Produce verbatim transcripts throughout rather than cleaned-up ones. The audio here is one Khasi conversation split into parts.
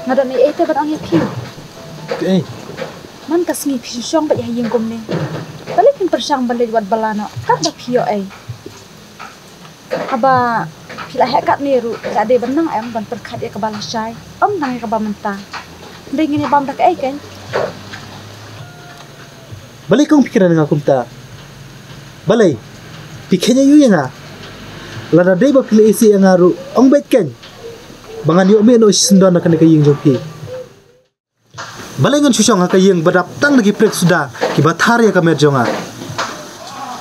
Nga don ei ei te ban ong ïa phi. Kaei? Man ka sngi phi shu shong beit ha ïing kumne. Balei phin pyrshang ban leit wad bylla noh katba phi ïoh ei? Haba phi la heh katne ruh, la dei ban nang em ban pyrkhat ïa kaba lashai, ym tang ïa kaba mynta. Hynrei ngin ïa bam da kaei kein? Balei kong phi kren ïa nga kumta? Balei phi kheiñ aiu ïa nga? Lada dei ba phi la isih ïa nga ruh, ong beit kein, ba ngan ïoh mih noh shisyndon na kane ka ïing jong phi. Balei ngan shu shong ha ka ïing ba dap tang da ki priek suda kiba thar ïa ka met jong nga?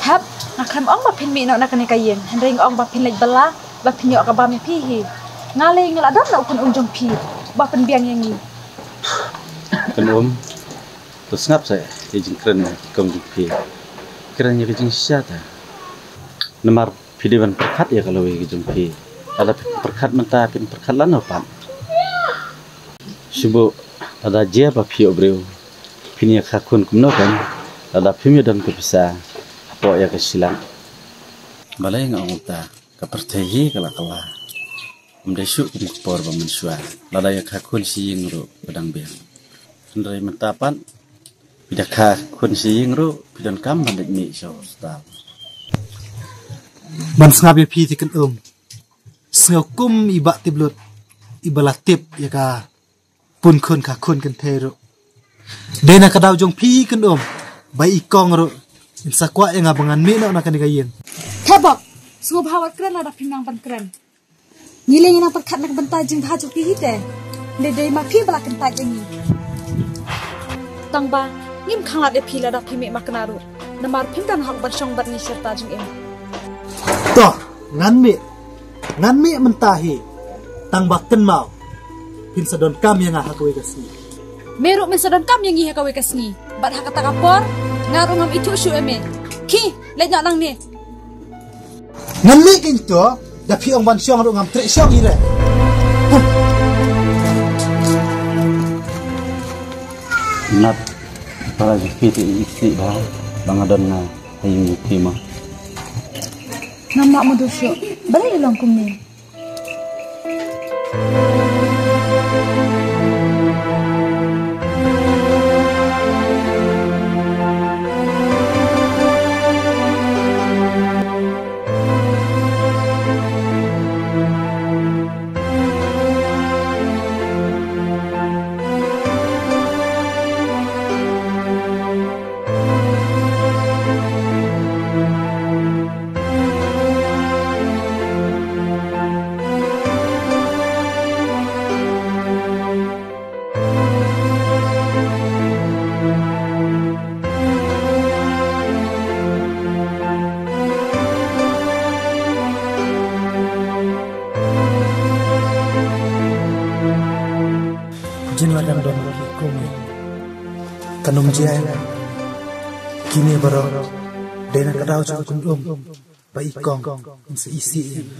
Hep, nga khlem ong ba phin mih noh na kane ka ïing, hynrei nga ong ba phin leit bylla, ba phin ïoh ka bam ïa phi hi. Nga lei nga la don la u Kynum jong phi ba pynbiang ïa ngi. Kynum, to sngap sa ïa jingkren ki kong jong phi. Kren ïa ka jingshisha ta. Namar phi dei ban pyrkhat ïa ka lawei ka jong phi. Lada phi pyrkhat mynta, phin pyrkhat lano pat? Shu buh, lada jia ba phi ïoh briew, phin ïa kha khun kumno kan? Lada phim ïoh don ka pisa hapoh ïa ka shilak. Balei nga ong ta, ka pyrthei hi ka la kylla. Ym dei shuh kum ka por ba mynshuwa. Lada ïa kha khun shi ïing ruh ka dang biang. Hynrei mynta pat phi da kha khun shi ïing ruh, phi donkam ban leit mih sha hospital. Ban sngap ïa phi te Kynum, sngew kum i Bah Tiplut iba la tip ïa ka pun khun kha khun kynthei ruh. Dei na ka daw jong phi Kynum ba i kong ruh in sa kwah ïa nga ba ngan mih noh na kane ka ïing. Thebok, sngewbha wat kren lada phim nang ban kren. Ngi lei ngi nang pyrkhat na ka bynta jingbha jong phi hi te. Lei dei ma phi ba la kyntait ïa ngi. Tang ba ngim khanglad ïa phi lada phi mih makna ruh. Namar phim don hok ban shong bad ngi shirta jingim. To, ngan mih. Ngan mih mynta hi. Tang ba kynmaw, phin sa donkam ïa nga ha kawei ka sngi. Me ruh men sa donkam ïa ngi ha kawei ka sngi. Bad ha kata ka por nga ruh ngam ithuh shuh ïa me. Khie, leit noh nangne. Ngan leit kein to, da phi ong ban shong ruh ngam treh shong hi re. Nat, para jong phi te isih bha ba nga don nga ha ïing jong phi mo. Ngam lah mutdur shuh. Balei i long kumne? Jin la dang don ki kong. Kan ym jia ïa nga. Kine baroh dei na ka daw jong u Kynum ba i kong in sa isih ïa nga.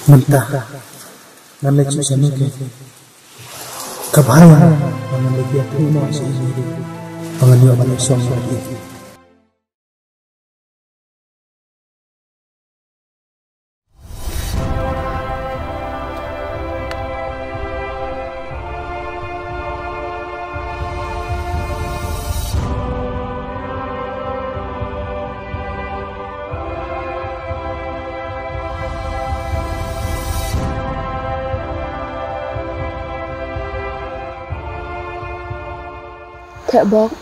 Mynta ngan leit shuh shane kein. Ka bha ïa nga ba ngan leit ïathuh noh sha i Mary ba ngan ïoh ban leit shong bad i. Theh bok,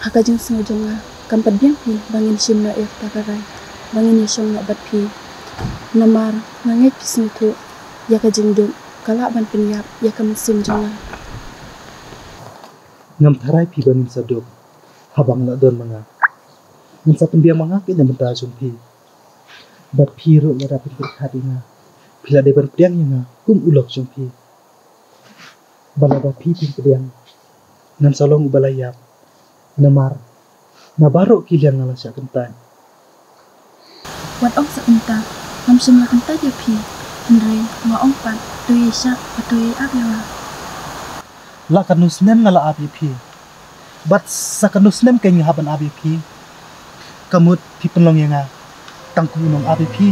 ha ka jingsngew jong nga, kam pat biang phi ba ngin shim noh ïa kata ka rai, ba ngin ïashong noh bad phi. Namar nga ngeit phi sngewthuh ïa ka jingduk ka lah ban pynïap ïa ka mynsiem jong nga. Ngam tharai phi ba ngin sa duk haba nga la don ma nga. Ngan sa pynbiang ma nga kein na bynta jong phi. Bad phi ruh lada phin pyrkhat ïa nga, phi la dei ban pdiang ïa nga kum u lok jong phi. Bad lada phi phin pdiang, ngan sa long uba la ïap. Namar na baroh ki liang nga la shah kyntait. Wat ong sa kumta, ngam shym la kyntait ïa phi. Hynrei nga ong pat, to ïa shah, to ïa ap ïa nga. La katno snem nga la ap ïa phi. Bad sa katno snem kein nga hap ban ap ïa phi. Ka mut phi pynlong ïa nga tang kum u nongap ïa phi.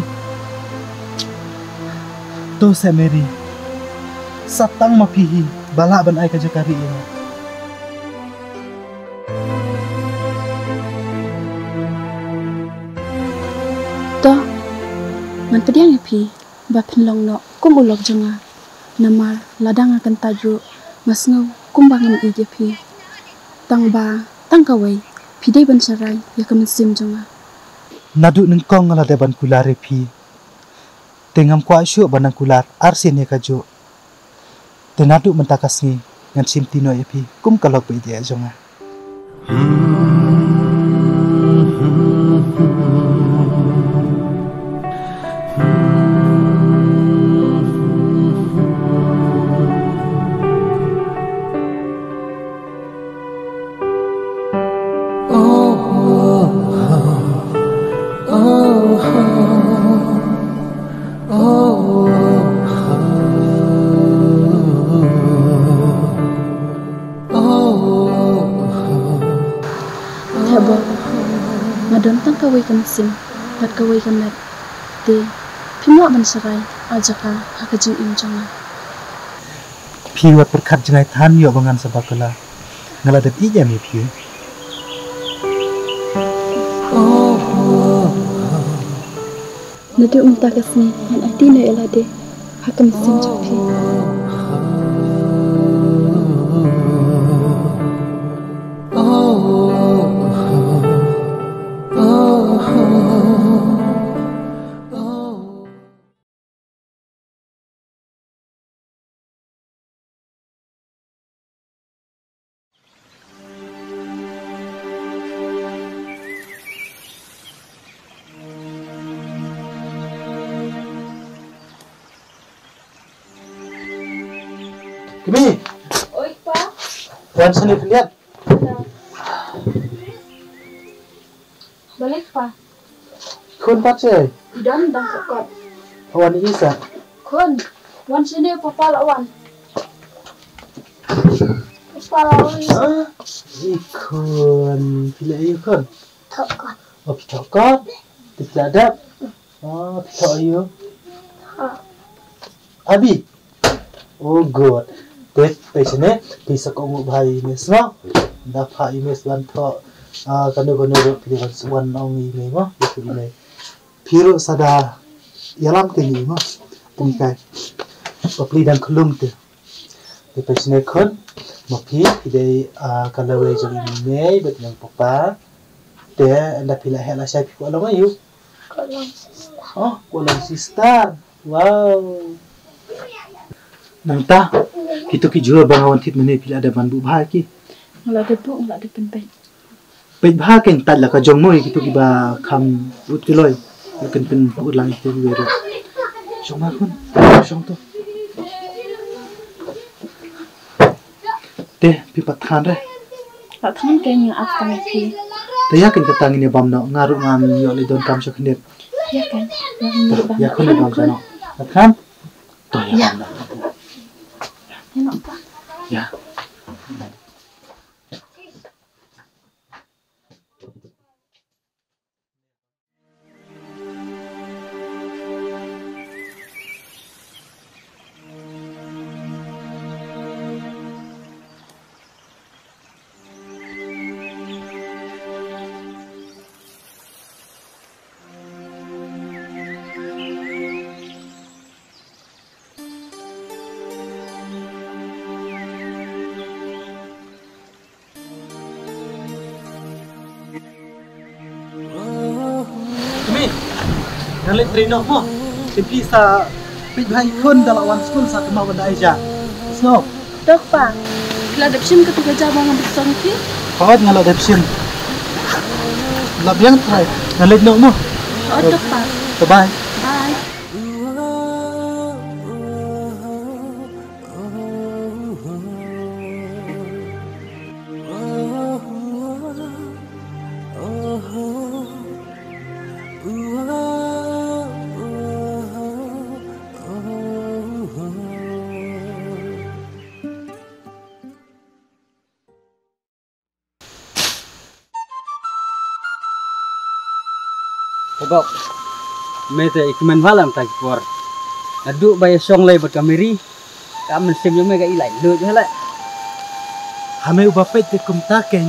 To Saint Mary, sa tang ma phi hi ba lah ban ai ka jaka rieh ïa nga. To, ngan pdiang ïa phi ba phin long noh kum u lok jong nga. Namar lada nga kyntait ruh, nga sngew kumba ngam ïeit ïa phi. Tang ba tang kawei, phi dei ban sharai ïa ka mynsiem jong nga. Naduh nyngkong nga la dei ban kular ïa phi. Te ngam kwah shuh ban nang kular arsien ïa kajuh. Te naduh mynta ka sngi ngan shim ti noh ïa phi kum ka lok ba ïeit jong nga. Heh Bok, nga don tang kawei ka mynsiem bad kawei ka met. Te phim lah ban sharai ar jaka ha ka jingim jong nga. Phi wat pyrkhat jngai than ïoh ba ngan sa ba kular. Nga la dep ïeit ïa me phi. Naduh mynta ka sngi ngan aiti noh ïa lade ha ka mynsiem jong phi. Kmie. Oi, Pa. Wan shane khyndiat. Balei, Pa? Khun pat seh. I don dang ka kot. Wan i sa. Khun. Wan shane, Papa la wan. Papa la wan. Ah, i khun. Phi la ïa khun. Thoh kot. Oh, phi thoh kot. Phi la dep. Oh, phi thoh ïa u. Abi. Oh, good. Te, te shane, phi sa kohnguh bha ïa i miss mo. Da pha i miss ban thoh, ah, kano kano ruh phi dei ban sa wan ong ïa i mei mo. Ïa i mei. Phi ruh sa da ïalam keiñ ïa i mo. Te ni kai. Bapli dang khlung te. Te phi shane khun, ma phi, phi dei, ah, ka lawei jong i mei bad i papa. Te ynda phi la heh lashai phi kwah long aïu? Kwah long sister. Oh, kwah long sister. Wow. Nangta, kito ki jhur ba nga wan thied mynne phi la dep ban buh bha ki? Nga la dep buh, nga la dep pynpeit. Peit bha keiñ, tat la ka jong mo ïa kito kiba kham ut kiloi. Ïa kin pynpeit lang ïa kito kiba ruh. Shong ma khun, shong to. Te, phi pat thngan re? Pat thngan keiñ, nga ap tang ïa phi. Te ïa keiñ kata ngin ïa bam noh, nga ruh ngam ïoh leit donkam sha khyndiat. Ïa keiñ, ïa keiñ, ïa khun ïa bam noh. Pat thngan? To ïa bam noh. Ïa noh pa. Ïa. Kmie, ngan leit trei noh mo. Te phi sa peit bha ïa i khun, da la wan skul sa kynmaw ban da ai ja. Sngewbha. To kpa. Phi la dep shim katu ka ja ba ngan pynshong ïa phi? Hooid, nga la dep shim. La biang trai. Ngan leit noh mo. Hooid, to kpa. Bye bye. Bye. Hei Bok, me te i kmen bha lam ta ki por. Naduh ba ïa shong lei bad ka Mary, ka mynsiem jong me ka i laitluid hi leh. Ha me uba peit te kumta keiñ.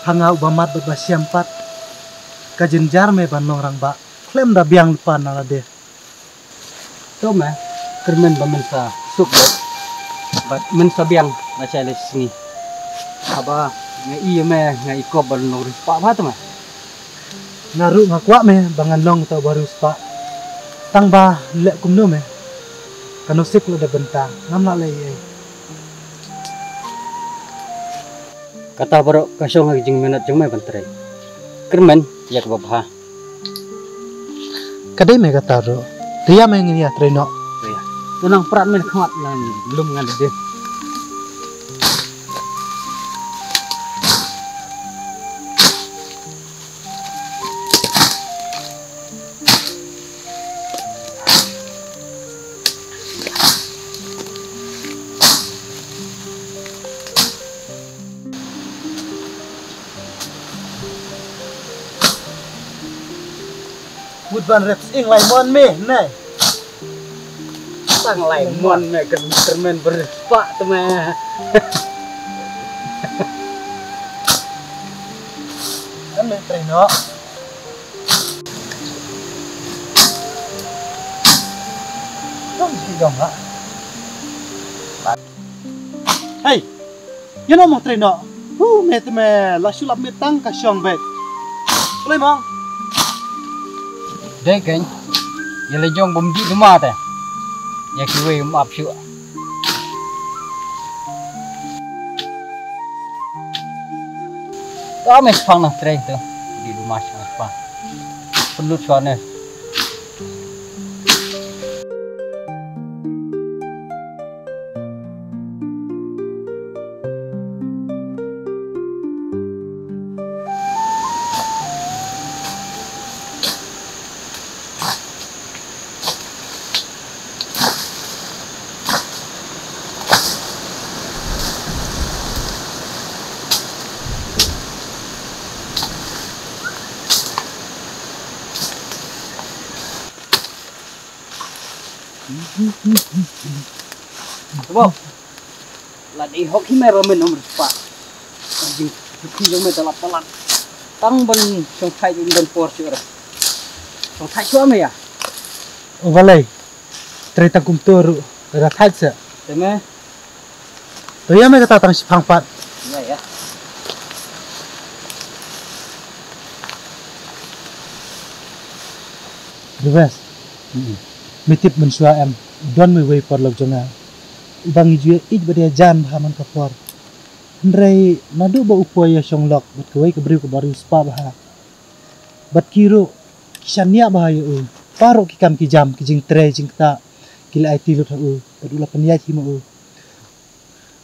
Ha nga uba mat bad ba shem pat, ka jynjar me ban long rangbah khlem da biang lypa na lade. To me, kyrmen ba men sa suk bad, bad men sa biang lashai lashisngi. Haba nga i ïa me nga i kop ban long riewspah bha to me. Nga ruh nga kwah me ba ngan long uta uba riewspah. Tang ba leh kumno me, ka nusip la da bynta, ngam lah leh ei ei. Kata baroh ka shong ha ki jingminot jong me ban trei. Kyrmen ïa kaba bha. Ka dei me kata ruh. Te ïa me ngin ïa trei noh. Ïa. To nang prat me khmat ngan lum ngan dei. Mut ban rep ing lai mon me nai. Tang lai mon me kyrmen berispah tu me. Kan me trei noh. Dong si dong ha. Hei, ïa no mo trei noh. Hu me te me la shu lap me tang ka shong beit. Play mo. Dei keiñ. Ïa la jong bym dih duma te. Ïa kiwei um ap shuh. Ta me shipang na trei tu. Dih duma shipang. Pynlut shuwa ne. Bo. La dei hok hi me ramen um riewspah. Jing jukhi jong me da la palat. Tang ban shong thait un ban por shuh ra. Shong thait shuh me ïa. O balei. Trei tang kumto ruh da thait seh. Te me. To ïa me kata tang shipang pat. Ïa ïa. Ribes. Me tip mynshuwa em, don me wei paralok jong nga uba ngi ju ïa ïeit bad ïa jan bha man ka por. Hynrei naduh ba u poi ïa shong lok bad kawei ka briew kaba riewspah bha, bad ki ruh ki shaniah bha ïa u. Baroh ki kam ki jam, ki jingtrei jingktah, ki la aiti lut ha u bad u la pynïaid hi ma u.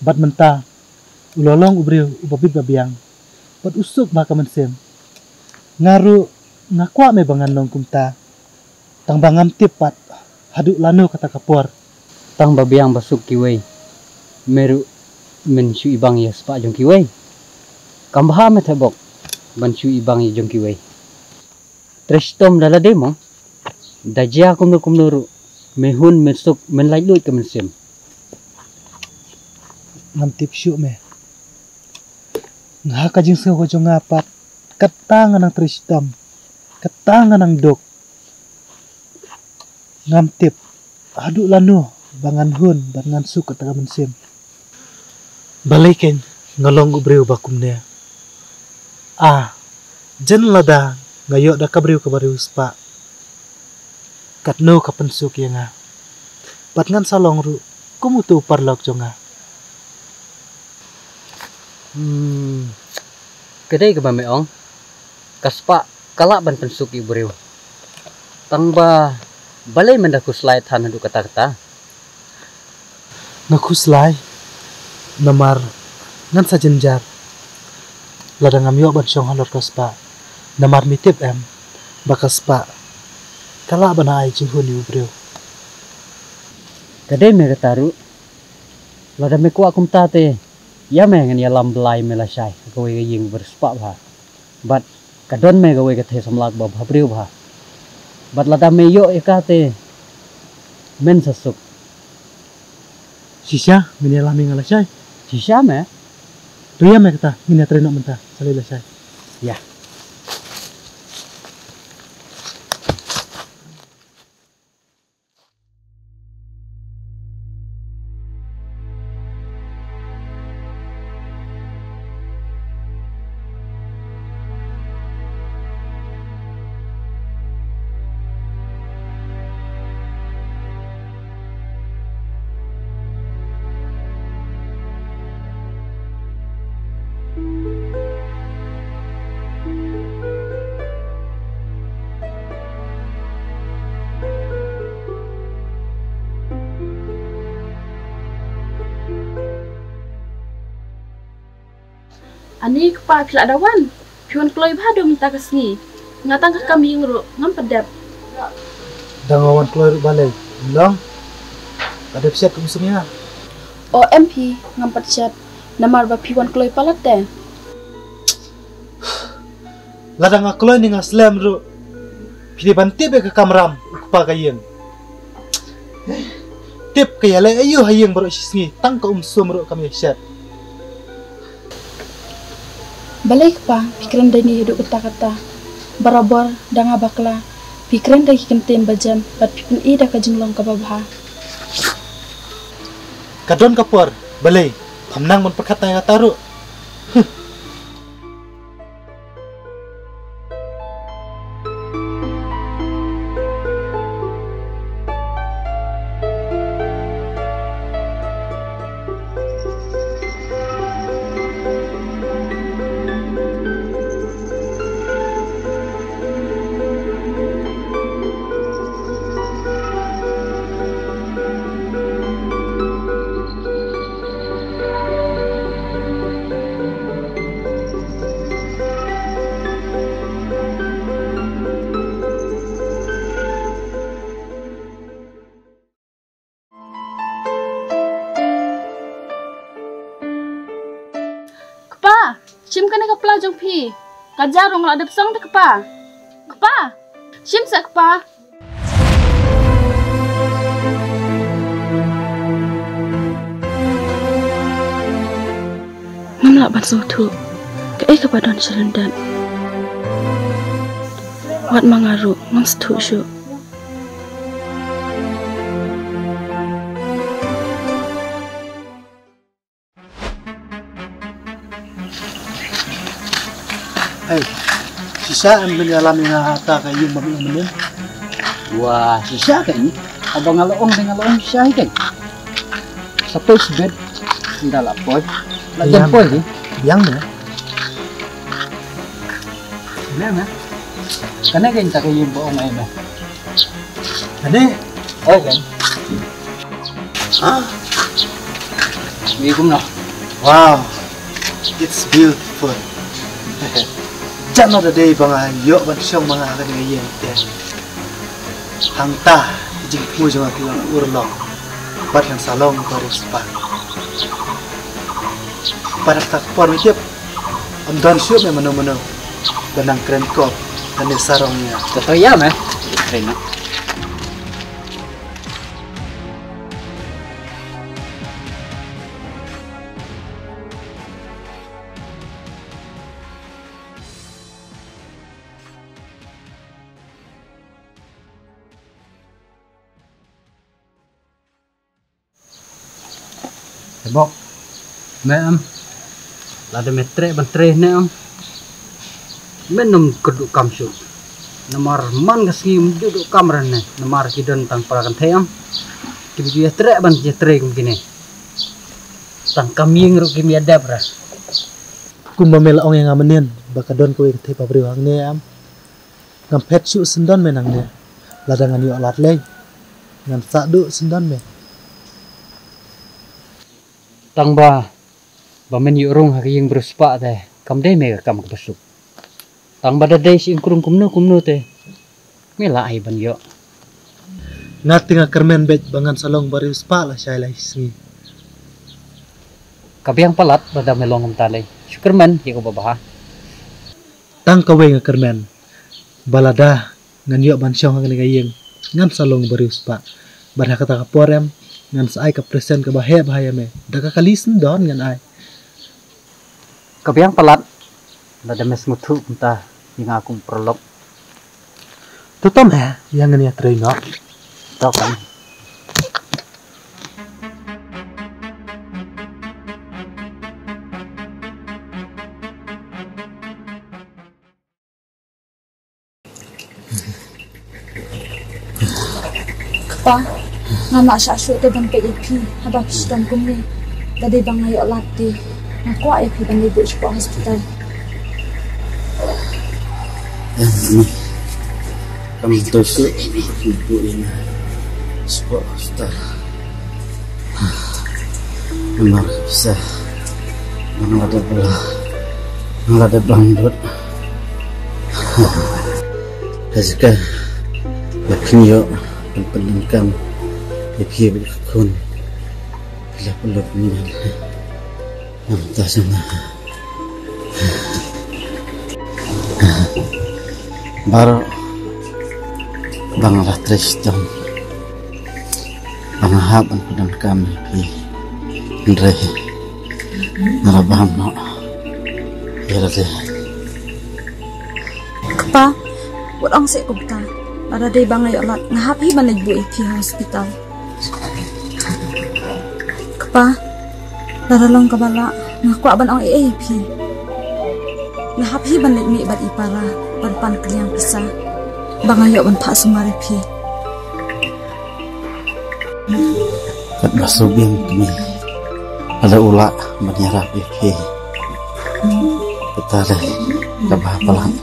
Bad mynta u la long u briew uba bit ba biang bad u suk bha ka mynsiem. Nga ruh nga kwah me ba ngan long kumta. Tang ba ngam tip pat haduh lano kata ka por. Tang ba biang ba suk kiwei, me ruh men shu ibang ïa spah jong kiwei. Kam bha me thebok ban shu ibang ïa jong kiwei. Trei shitom da lade mo. Da jia kumno kumno ruh, me hun, me suk, men laitluid ka mynsiem. Ngam tip shuh me. Nga ha ka jingsngew ka jong nga pat, kata nga nang trei shitom, kata nga nang duk. Ngam tip haduh lano ba ngan hun bad ngan suk kata ka mynsiem. Balei keiñ nga long u briew ba kumne? A, jan lada nga ïoh da ka briew kaba riewspah, katno ka pynsuk ïa nga. Bad ngan sa long ruh kum uto u paralok jong nga. Hmm. Ka dei kaba me ong. Ka spah ka lah ban pynsuk ïa u briew. Tang ba balei men da khuslai than haduh katta katta? Nga khuslai namar ngan sa jynjar lada ngam ïoh ban shong halor ka spah. Namar me tip em ba ka spah ka lah ban ai jinghun ïa u briew. Ka dei me kata ruh. Lada me kwah kumta te ïa me ngan ïalam blai me lashai ha kawei ka ïing ba riewspah bha. Bad ka don me kawei ka thei samla ba bhabriew bha. Bad lada me ïoh ïa ka te Men sa suk. Shisha, men ïalam ïa nga lashai. Shisha me? To ïa me kata, ngin ïatrei noh mynta, sa leit lashai. Ïa. Ani kpa, phi la da wan? Phi wan kloi bha dum mynta ka sngi. Nga tang ka kam ïing ruh ngam pat dep. Da nga wan kloi ruh balei? Long. Ka dep shet kum sum ïa. O em phi, ngam pat shet. Namar ba phi wan kloi palat te. Lada nga kloi ne nga slem ruh, phi dei ban tip ïa ka kamram u kpa ka ïing. Tip ka ïaleh aïu ha ïing baroh shi sngi, tang ka um sum ruh kam ïa shet. Balei kpa, phi kren da ni haduh katta katta? Barabor da nga bakla phi kren da ki kyntien bajem bad phi pyni da ka jinglong kaba bha. Ka don ka por, balei pham nang ban pyrkhat na ïa kata ruh? Kpa, shim kane ka pla jong phi. Ka ja rong la dep song te kpa. Kpa, shim sa kpa. Ngam lah ban sngewthuh kaei kaba don sha lyndet. Wat ma nga ruh ngam sngewthuh shuh. Hei, shisha em, men ïalam ïa nga ha kata ka ïing ba me ong mynnin? Wah, shisha ka i. Haba nga la ong, nga la ong shisha hi ka i. Sa poi shibit, ynda la poi. La jan poi hi. Biang me. Biang me. Kane ka i, kata ka ïing ba ong ai me. Ade. Oi, kan. Ha? Wi kumno? Wow. It's beautiful. Jan no da dei ba nga ïoh ban shong ma nga ha kane ka ïing te. Hangta i jingthmu jong nga ki long urlong. Bad ngan sa long ba riewspah. Bad ha kata ka por me tip, ym don shuh me mano mano ba nang kren kop lane sarong ïa nga. To to ïa me. Kren noh. Te bok. Me em. Lada me treh ban treh ne em. Men ym kyrduh kam shuh. Namar man ka sngi ym ju duh kam re ne. Namar ki don tang para kynthei em. Kim ju ïa treh ban ïa treh kum kine. Tang kam ïing ruh kim ïa dep re. Kumba me la ong ïa nga mynnin ba ka don kawei ka kynthei para briew hangne em. Ngam phet shuh syndon me nangne. Lada ngan ïoh lad lei, ngan sah duh syndon me. Tang ba, ba men ïoh rung ha ka ïing ba riewspah te kam dei me ka kam kaba suk. Tang ba da dei shi ïing krung kumno kumno te me la ai ban ïoh. Nga te nga kyrmen beit ba ngan sa long ba riewspah lashai lai sngi. Ka biang palat lada me long kumta lei. Shu kyrmen ïa kaba bha. Tang kawei nga kyrmen ba lada ngan ïoh ban shong ha kane ka ïing, ngan sa long ba riewspah. Bad ha kata ka por em, ngan sa ai ka present kaba heh bha ïa me. Da ka kali syndon ngan ai. Ka biang palat, lada me sngewthuh kumta ïa nga kum paralok. To, to me, ïa ngan ïatrei noh. To kan. Kpa, ngam lah shah shuh te ban peit ïa phi haba phi shitom kumne. Da dei ba nga ïoh lad te, nga kwah ïa phi ban leit buh shapoh hospital. Em, ni. Kam to shuh, phi buh ïa nga shapoh hospital. Namar pisa ba nga la dep bla, ba nga la dep bla bud. Ka jaka ba phin ïoh ban pyndonkam ïa phi bad ka khun, phi la pynlut mynta. Namar ta sa nga baroh ba nga la trei shitom ba nga hap ban pyndonkam ïa phi. Hynrei nga la bam noh ïa lade. Kpa, wat ong seh kumta. Lada dei ba nga ïoh lad, nga hap hi ban leit buh ïa phi ha hospital. Kpa, lada long kaba lah, nga kwah ban ong ei ei ïa phi. Nga hap hi ban leit mih bad i para ban pan kylliang pisa ba nga ïoh ban phah sumar ïa phi. Katba shu biang kmie, lada u lah ban ïarap ïa phi, kata dei kaba palat.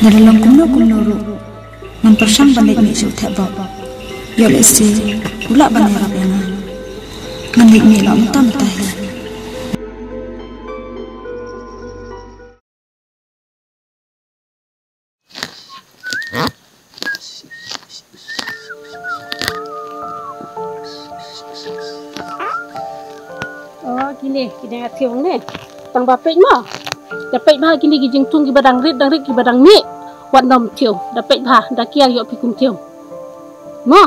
Lada long kumno kumno ruh, ngan pyrshang ban leit mih sha u theh bok. Ïoh lehse u lah ban ïarap ïa nga. Ngan leit mih noh mynta mynta hi. Oh, kine, kine nga thiew ne. Tang ba peit mo. Da peit bha kine ki jingthung kiba dang rit, dang rit kiba dang mih. Wat nym thiew. Da peit bha, da kiar ïoh phi kum thiew. Mo.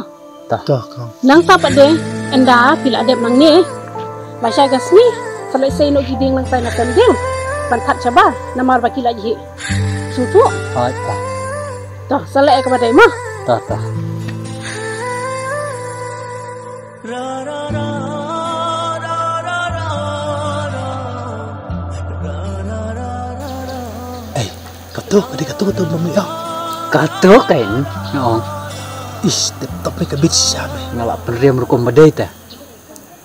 Ta. Ta, kong. Nangta pat de, ynda phi la dep nangne. Ba shai ka sngi, sa leit sei noh ki dieng nangta na tem dieng. Ban that shabar, namar ba ki la jhi. Sngewthuh? Hooid, ta. Ta, sa leit ïa kaba dei mo. Ta, ta. Ei, kato, ka dei kato, kato bym ïoh. Kato kein. Nga ong. Ish, tip top ne ka bit shisha me. Nga la pynriam rukom ba dei te.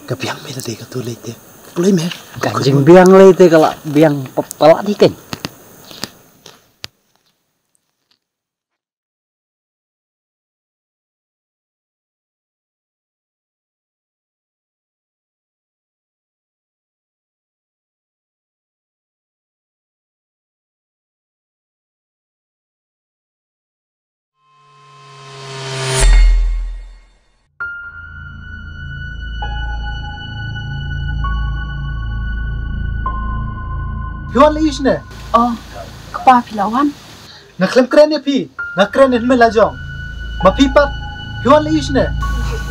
Ka biang me la dei kato lei te. Pulai me. Ka jingbiang lei te ka la biang pa-, palat hi kein. Phi wan lei shane? Oh, kpa phi la wan. Nga khlem kren ïa phi, nga kren ïa hynmen la jong. Ma phi pat, phi wan lei shane?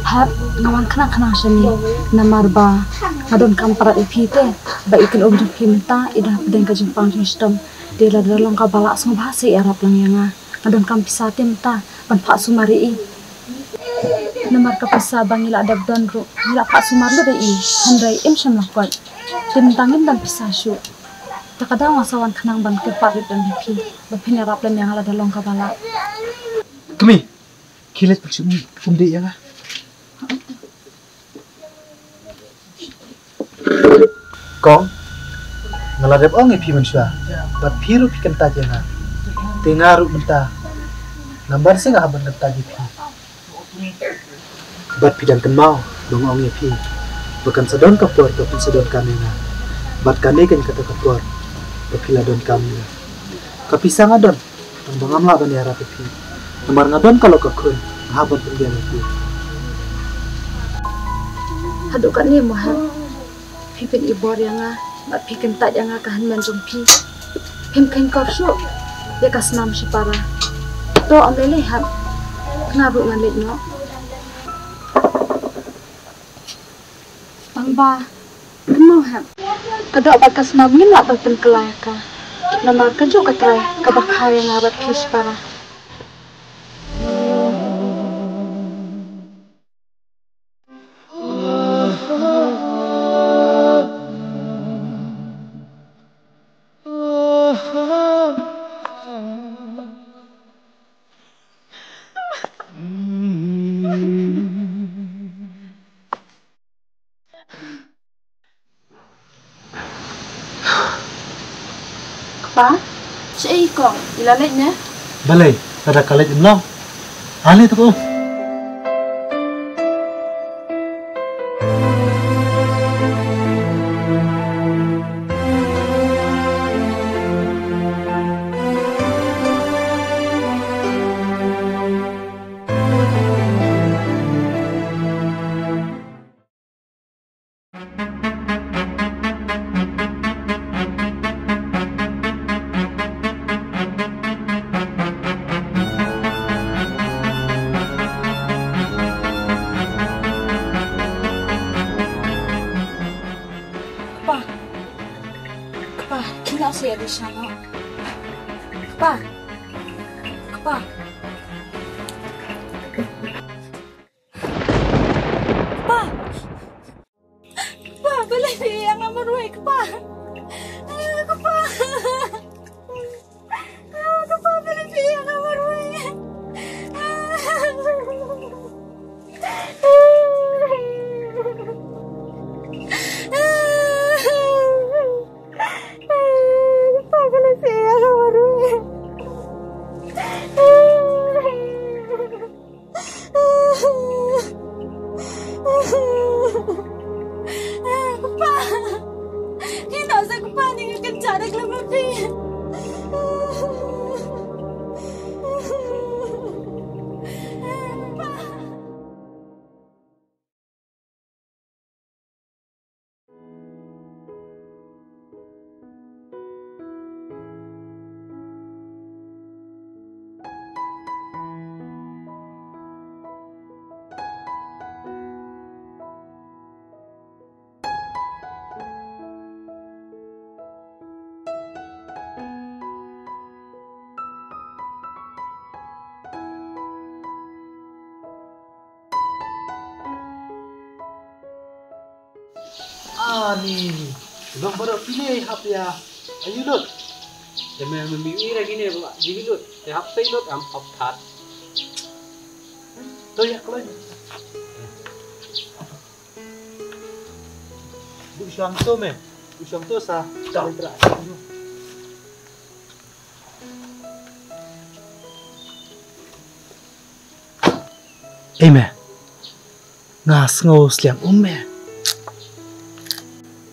Hap, nga wan khnang khnang shane. Namar ba nga donkam pyrkhat ïa phi te, ba i kynum jong phi mynta i da hapdeng ka jingpang jingshitom. Te lada long kaba lah sngewbha sa ïarap lang ïa nga. Nga donkam pisa te mynta ban phah sumar ïa i. Namar ka pisa ba ngi la dep don ruh ngi la phah sumar lut ïa i, hynrei im shym la koit. Te mynta ngim don pisa shuh. Te ka daw nga sa wan khnang ban kyrpad lut ïa phi ba phin ïarap lem ïa nga lada long kaba lah. Kmie, khie leit pynshong kumdei ïa nga. Kong, nga la dep ong ïa phi mynshuwa, bad phi ruh phi kyntait ïa nga. Te nga ruh mynta, namar shisha nga hap ban kyntait ïa phi. Bad phi dang kynmaw ba nga ong ïa phi ba kan sa don ka por ba phin sa donkam ïa nga. Bad kane kan kata ka por ba phi la donkam ïa nga. Ka pisa nga don, tang ba ngam lah ban ïarap ïa phi. Namar nga don ka lok ka khun, nga hap ban pynbiang ïa phi. Haduh katne mo hep phi pyn-i bor ïa nga, bad phi kyntait ïa nga ka hynmen jong phi. Phim kheiñ kor shuh ïa ka snam shipara. To ym lei lei hep. Nga ruh ngan leit noh. Tang ba kynmaw hep. Ka doh bad ka snam ngim lah ban pynkylla ïa ka. Namar kajuh ka trai kaba kha ïa nga bad phi shipara. Kpa, shaei kong, i la leit ne? Balei, lada ka leit ym long. Ale to ko. Kpa. Kpa, kynnoh sa ïa ka shnong. Kpa. Kpa. Kpa. Kpa, balei phi ïa nga marwei, kpa? Ah, kpa. Ah, kpa, balei phi ïa nga marwei? Kpa, balei phi ïa nga marwei? Kpa. Kynnoh sa kpa, nga kynjah da khlem phi. Kpa. Ani, long baroh kine hap ïa ayu lut. Te me me mi ira kine ba ji lut. Te hap sei lut am hap that. To ïa kloi. Bu shang to me. Bu shang to sa. To. Ei me. Nga sngew sliang um me.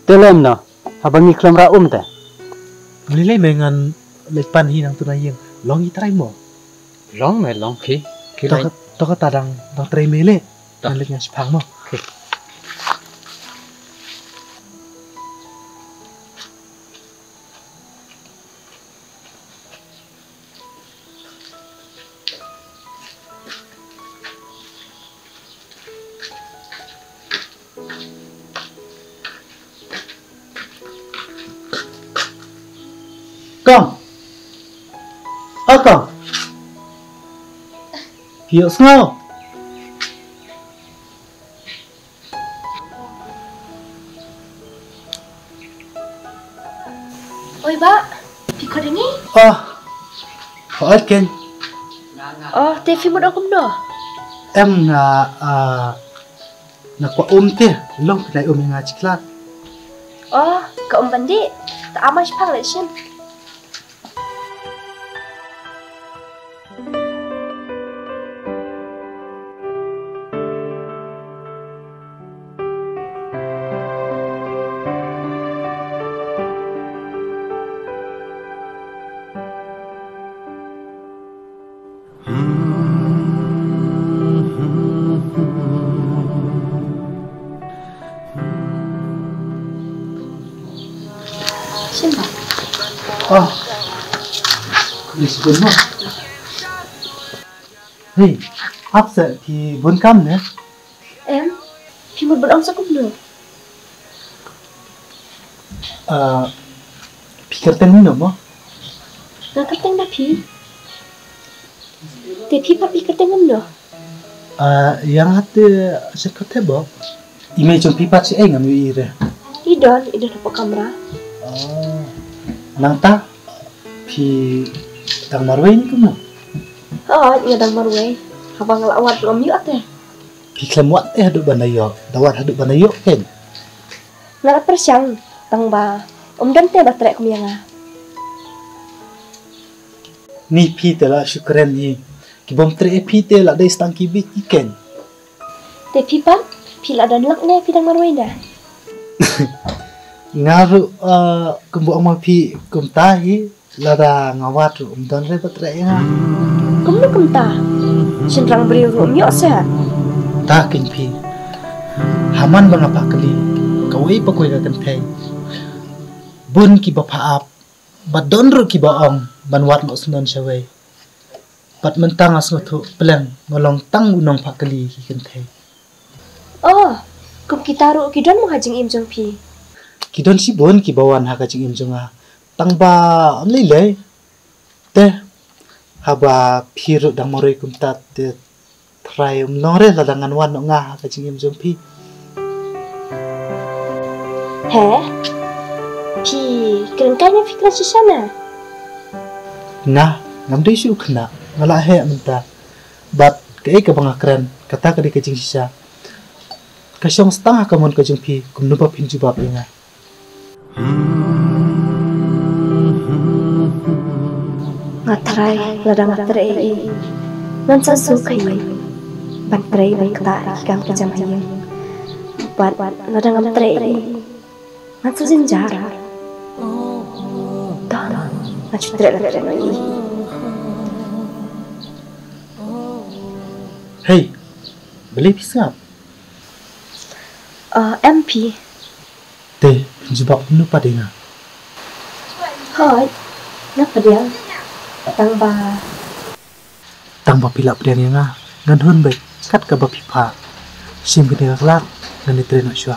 Te lem no, haba ngi khlem rah um te. Ym lei lei me, ngan leit pan hi nangtu na ïing. Long i trai mo. Long me long ki. Ki to lai. Ka, to kata dang, dang trai me leh. To. Ngan leit nga shipang mo. Ki. Kong. O kong. Phi ïohsngew. Oi bah, phi khot ïa ngi? Oh, hooid keiñ. Oh, te phi mut ong kumno? Em nga, ah, nga kwah um te, long phi nai um ïa nga shi khlad. Oh, ka um ban dih, te ai ma shipang leit shim. Shim ba. Oh. Ni sipun mo. Hei, ap seh, phi bun kam ne? Em, phi mut ban ong sa kumno? Ah, phi kyrteng kumno mo? Nga kyrteng da phi. Te phi pat phi kyrteng kumno? Ah, ïa nga te shen kyrteng bo. I mei jong phi pat shi ei ngam ïohi re. I don, i don hapoh kamra. Oh. Nangta phi dang marwei ne kumno? Hooid, nga dang marwei. Haba nga la wad ruh ngam ïoh te. Phi khlem wad te haduh ban da ïoh, da wad haduh ban da ïoh kein. Nga la pyrshang, tang ba ym don te ba treh kum ïa nga. Ni phi te la shu kren hi. Ki bym treh ïa phi te la dei stang ki bit ïa kein. Te phi pat, phi la don lak ne phi dang marwei ne? Nga ruh, ah, kumba ong ma phi kumta hi, lada nga wad ruh ym don re ba treh ïa nga. Kumno kumta? Shynrang briew ruh ym ïoh seh. Ta kein phi. Ha man ba nga phah kylli kawei pa kawei ka kynthei, bun kiba phah ap, bad don ruh kiba ong ban wad noh syndon shawei. Bad mynta nga sngewthuh pleng nga long tang u nongphah kylli ki kynthei. Oh, kum kita ruh ki don mo ha jingim jong phi? Ki don shibun kiba wan ha ka jingim jong nga, tang ba ym lei lei. Te haba phi ruh dang marwei kumta te, trai, ym long re lada ngan wan noh nga ha ka jingim jong phi. He? Phi kren kai ne phi kren shisha ne? Nga, ngam dei shuh u khynnah, nga la heh mynta. Bad kaei kaba nga kren, kata ka dei ka jingshisha. Ka shong stang ha ka mon ka jong phi kumno ba phin jubab ïa nga. Nga trai, lada nga treh ïa i, ngan sa suk ha i ban trei ban ktah ïa ki kam ki jam ha ïing. Bad lada ngam treh ïa i, ngan sa jynjar. To, ngan shu treh lada treh noh ïa i. Hei, balei phi sngap? Ah, em phi. Te phin jubab kumno pat ïa nga? Hooid, nga pdiang. Tang ba, tang ba phi la pdiang ïa nga, ngan hun beit kat kaba phi phah. Shim kane ka khlad, ngan ïatrei noh shuwa.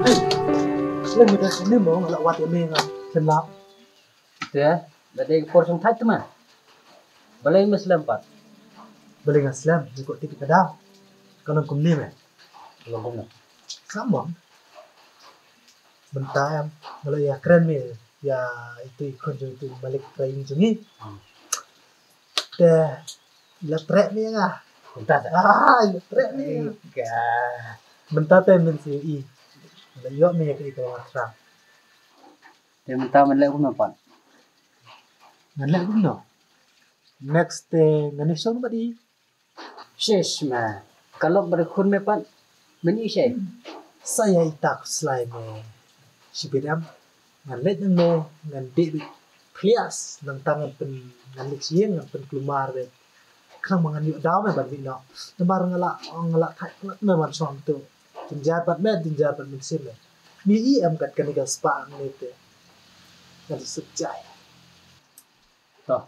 Hei, lem ïa ka sini mo, nga la wad ïa me nga slem lap. Te, la dei ka por sngewthuh te ma. Balei me slem pat? Balei nga slem, me ko tip ka da. Ka long kumne me. Ka long kumne. Samon. Mynta em, nga la ïa kren me ïa itu i khun jong itu malik train jong i. Hmm. Te la treh me nga. Mynta te. Ah, la treh me nga. Ka. Mynta te men si i. La ïoh me ka i ka la trah. Te mynta men leh kumno pat? Ngan leh kumno? Next te ngan ïa shong bad i. Shish ma, ka lok bad khun me pat. Men i shai. Sa ïa ita khuslai me. Shibit em. Ngan leit nang me, ngan dih bit. Plias, nangta ngan pyn, ngan leit sha ïing, ngan pynkulmar bit. Khnang ba ngan ïoh daw me ban mih noh. Namar nga la, nga la thait palat me ban shong tu. Jynjar bad me, jynjar bad mynsiem me. Me i em kat kane ka spah ngne te. Ngan suk jai. To.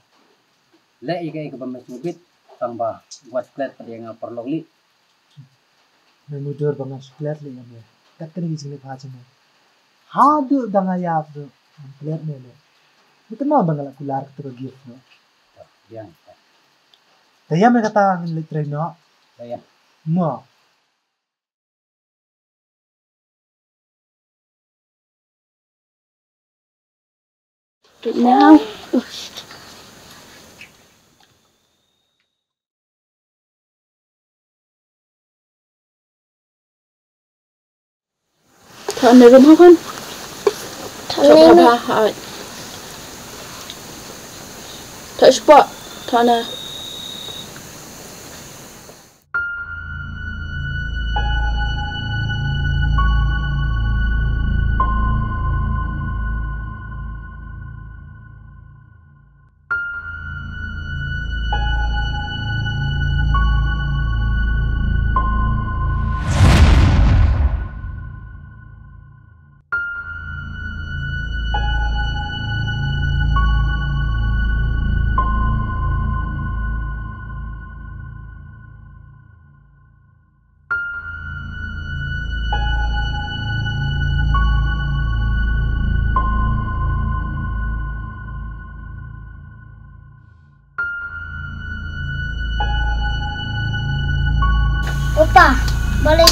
Leh ïa kaei kaba me sngewbit, tang ba wat klet pat ïa nga paralok lieh. Me mutdur ba nga shu klet lieh ïa me. Kat kane ka jingleh bha jong me. Haduh da nga ïap ruh, ngam klet me leh. Me tymmen ba nga la kular kata ka gift ruh. To, biang. Te ïa me kata ngin leit trei noh. To ïa. Mo. Right now. Thoh na room ha khun. Thoh na room ha. Thoh spot. Thoh na.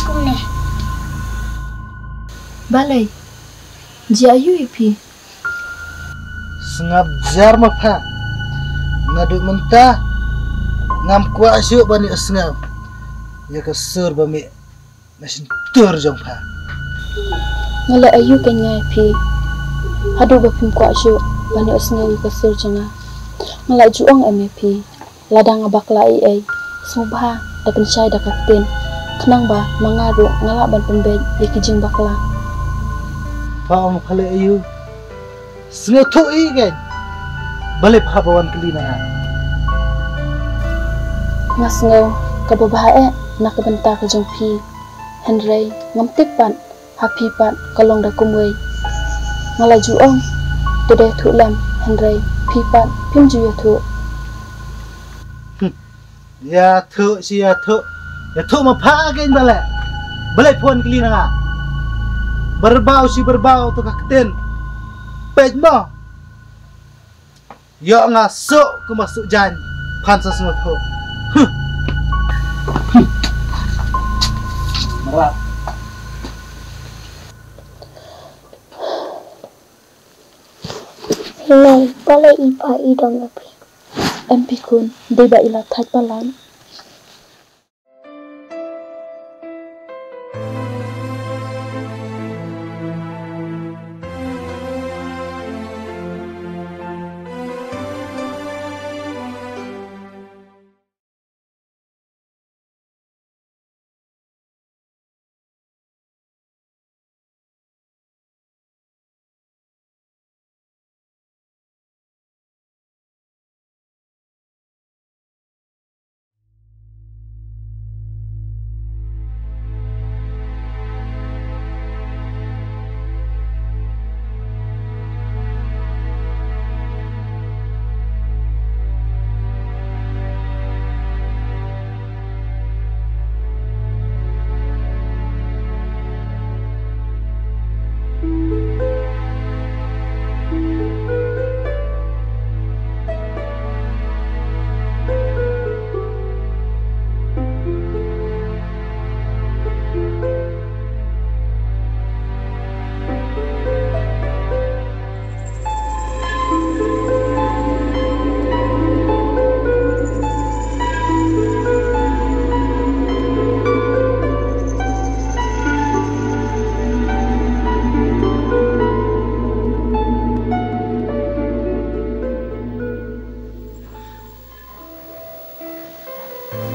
kumne. Balei? Jia aiu ïa phi? Sngap jar ma pha. Naduh mynta ngam kwah shuh ban ïohsngew ïa ka sur ba mih na shyntur jong pha. Nga leh aiu kein nga ïa phi haduh ba phim kwah shuh ban ïohsngew ïa ka sur jong nga? Nga la ju ong em ïa phi, lada nga bakla ei ei, sngewbha da pynshai da ka ktien, khnang ba ma nga ruh nga lah ban pynbeit ïa ki jingbakla. Pha ong pha leh aiu? Sngewthuh ïa kein. Balei pha ba wan kylli na nga? Nga sngew kaba bha eh na ka bynta ka jong phi. Hynrei ngam tip pat ha phi pat ka long da kumwei. Nga la ju ong to dei thuh lem, hynrei phi pat phim ju ïathuh. Ïathuh shi ïathuh. Ïathuh ma pha kein balei? Balei pha wan kylli na nga? Byrbaw shi byrbaw to ka ktien. Peit mo. Ïoh nga suk kumba suk jaiñ. Phan sa sngewthuh. Huh. Huh. Mrad. Nai, balei i pa i dom na phi? Em phi khun, dei ba i la thait palat.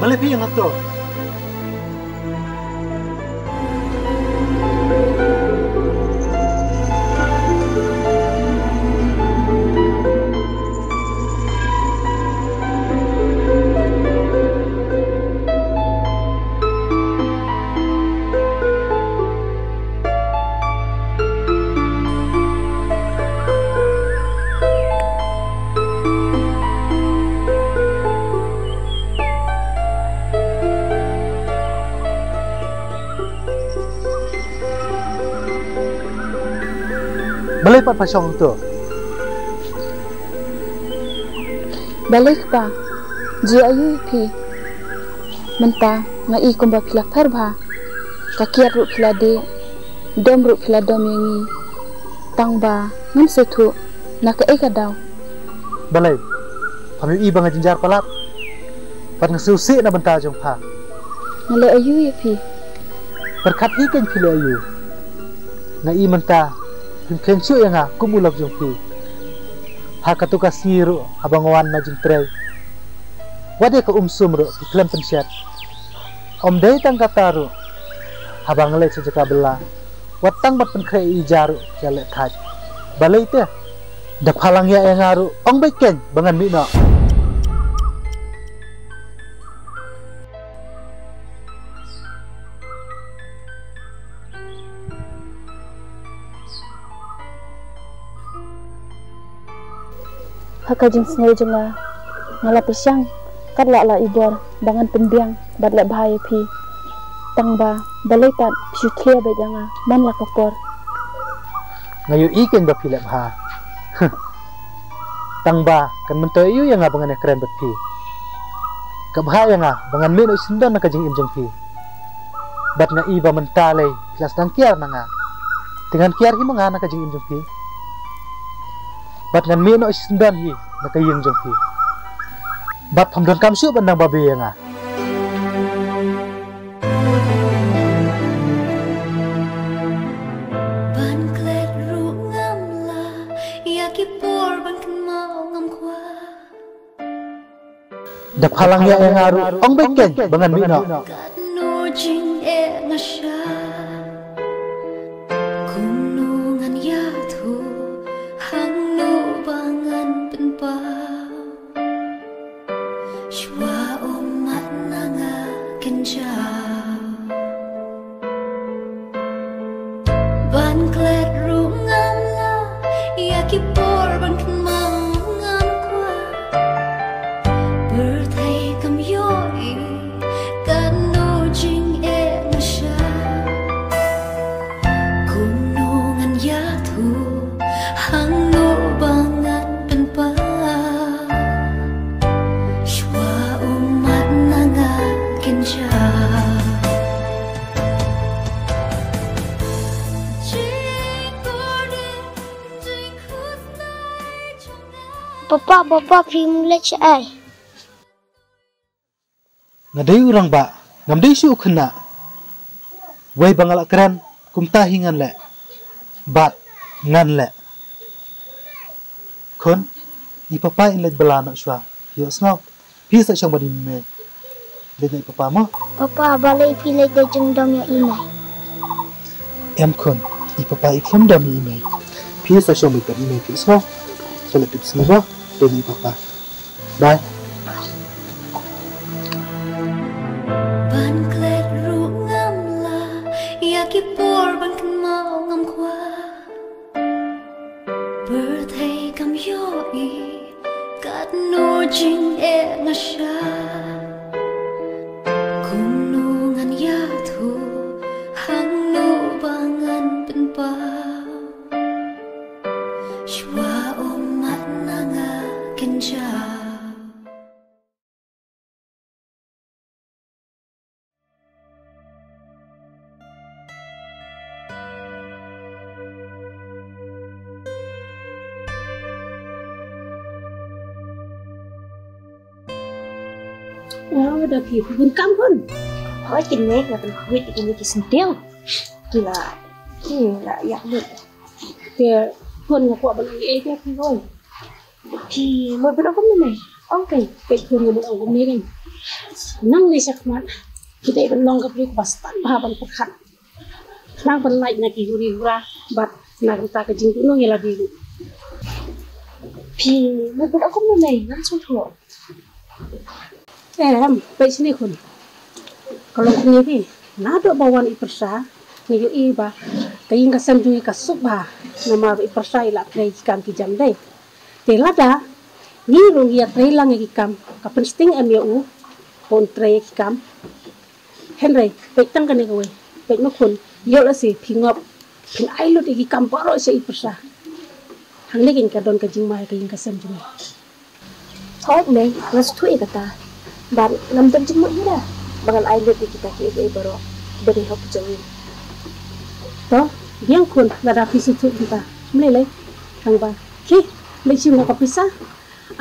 Balei phi ïeng hato? Balei pat pha shong hangto? Balei kpa? Jia aiu ïa phi? Mynta nga i kumba phi la pher bha. Ka kiad ruh phi la dih, dom ruh phi la dom ïa ngi. Tang ba ngam sngewthuh na kaei ka daw. Balei? Pham ïohi ba nga jynjar palat. Bad nga sngewsih na bynta jong pha. Nga leh aiu ïa phi? Pyrkhat hi kein phi leh aiu. Nga i mynta phim kheiñ shuh ïa nga kum u lok jong phi. Ha kato ka sngi ruh haba nga wan na jingtrei, wat ïa ka um sum ruh phi khlem pynshet. Ym dei tang kata ruh, haba nga leit sha jaka bylla, wat tang ban pynkhreh ïa i ja ruh phi ïaleh thait. Balei te? Da pha lang ïa ïa nga ruh, ong beit kein ba ngan mih noh. Ha ka jingsngew jong nga, nga la pyrshang katba lah i bor ba ngan pynbiang bad leh bha ïa phi. Tang ba balei pat phi shu thlia beit ïa nga man la ka por. Nga ïohi kein ba phi leh bha. Tang ba kan myntoi aiu ïa nga ba ngan ïakren bad phi. Ka bha ïa nga ba ngan mih noh shisyndon na ka jingim jong phi. Bad nga i ba mynta lei phi la sdang kiar na nga. Te ngan kiar hi ma nga na ka jingim jong phi. Bad ngan mih noh shisyndon hi na ka ïing jong phi. Bad pham donkam shuh ban dang babe ïa nga. Ban klet ruh ngam lah, ïa ki por ban kynmaw ngam kwah. Da phalang ïa nga ruh ong beit keiñ ba ngan mih noh. Katno jingeh nga shah, kumno ngan ïathuh, hangno ba ngan pynpaw. Shuwa ummat na nga kynjaw. Ban klet ruh ngam lah, ïa ki por ban kynmaw ngam kwah. Pyrthei kam ïohi, katno jingeh nga shah. Kumno ngan ïathuh, hangno ba ngan pynpaw. Shuwa ummat na nga kynjaw. Papa, papa, phim leit shaei? Nga dei u rangbah, ngam dei shuh u khynnah. Wei ba nga la kren, kumta hi ngan leh. Bad ngan leh. Khun, i papa in leit bylla noh shuwa. Ïohsngew. Phi sa shong bad i mei. Leit na i papa mo. Papa, balei phi leit da jingdom ïa i mei? Em khun, i papa i khlem dom ïa i mei. Phi sa shong bad i mei, phi ïohsngew. Sa leit tipsngi mo. Leit na i papa. Bye. Ban klet ruh ngam lah, ïa ki por ban kynmaw ngam kwah. Pyrthei kam ïohi, katno jingeh nga shah. Kumno ngan ïathuh, hangno ba ngan pynpaw. Shuwa ummat na nga kynjaw. Nga da ki bun kam bun. Hoi, kine nga pynkhwit ïa kine ki syntiew. Ki la, ki la ïap lut. Te bun nga kwah ban ïa ki hoi. Phi mut ban ong kumne mei? Ong keiñ, peit khun nga mut ong kumne keiñ. Nang ne shakhmat ki dei ban long ka briew kaba stad bha ban pyrkhat. Nang ban lait na ki huri hura bad na ka bynta ka jingduhnong ïa lade ruh. Phi mut ban ong kumne mei, ngam sngewthuh. Em, peit shane khun. Ka long kumne phi. Naduh ba wan i pyrsa, nga ïohi ba ka ïing ka sem jong ngi ka suk bha. Namar ba i pyrsa i la trei ki kam ki jam dei. Te lada ngi ruh ngi ïa trei lang ïa ki kam, ka pynsting em ïa u ba un trei ïa ki kam. Hynrei peit tang kane kawei, peit ma khun, ïoh lehse phi ngop, phin ai lut ïa ki kam baroh sha i pyrsa. Hangne keiñ ka don ka jingma ïa ka ïing ka sem jong ngi. Hooid mei, nga sngewthuh ïa kata. Bad ngam don jingmut ïa ba ngan ai lut ïa kita kiei kiei baroh kiba dei hok jong ngi. To, biang khun, lada phi sngewthuh kumta, ym lei lei. Tang ba, khie, leit shim noh ka pisa.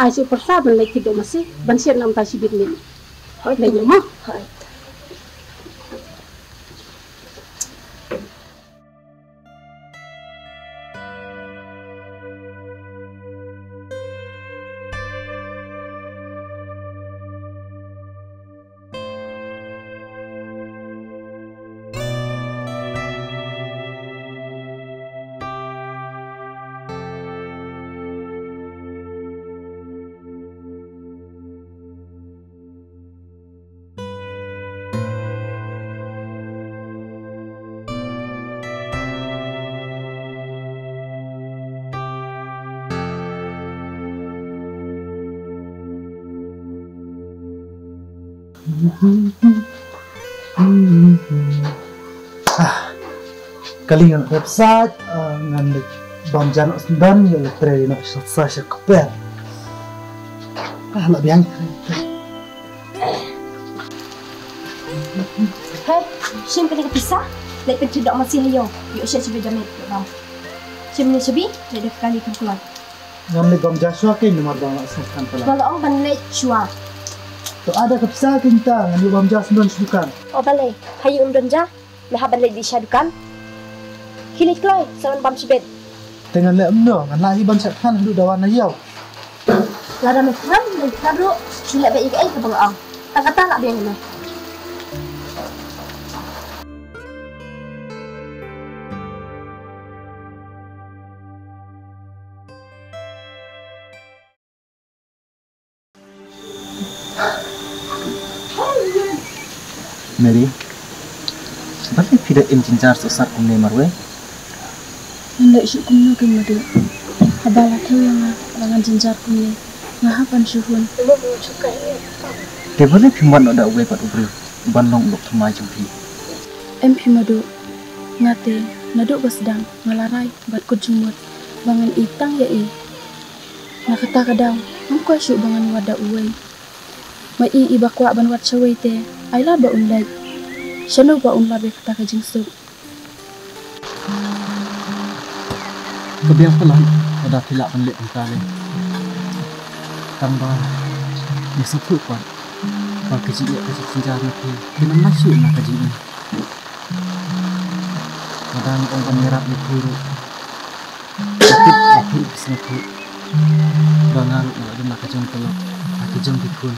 Ai sha u pyrsa ban leit kit da u masi, ban shet na mynta shibit miet. Hooid, leit noh mo. Hooid. Ah, kali ngan rep sat, ah, ngan leit bam ja noh syndon, ïa leit trei noh sa sa sha kper. Ah, la biang. Hei, Shim kane ka pisa, leit pynthut da u masi ha ïew, ïoh shet shibit da met ïoh bam. Shim ne shabi, leit da ka kali kam kulot. Ngam leit bam ja shuwa kein namar ba nga la sngewthuh palat. Nga la ong ban leit shuwa. To ada ka pisa kein ta, ngan ïoh bam ja shen don sha dukan. O balei, ha ïew ym don ja, me hap ban leit bishar dukan. Khie leit kloi, sa ngan bam shibit. Te ngan leh kumno, ngan lah hi ban shah than haduh da wan na ïew. Lada me than, me than ruh, shu leh beit ïa kaei kaba nga ong. Tang kata lah biang ïa me. Mary, balei phi da im jynjar sosar kumne marwei? Ngan leh shuh kumno kein Madu. Haba la thew ïa nga ba ngan jynjar kumne, nga hap ban shu hun. Te balei phim wad noh da uwei pat u briew ban long u lok thymmai jong phi? Em phi Madu, nga te naduh ba sdang nga la rai bad kut jingmut ba ngan ïeit tang ïa i. Na kata ka daw ngam kwah shuh ba ngan wad da uwei. Ma i iba kwah ban wad shawei te, ai lad ba un leit. Shano ba un lap ïa kata ka jingsuk? Ka biang palat lada phi lah ban leh kumta lei. Tang ba ngi sngewthuh pat ba ka jingeh ka jingjynjar na phi ka nam lai shuh na ka jingim. Lada nga ong ban ïarap ïa phi ruh, ka tip ba phi ruh phi sngewthuh ba nga ruh nga la don la ka jong ka lok, la ka jong ki khun.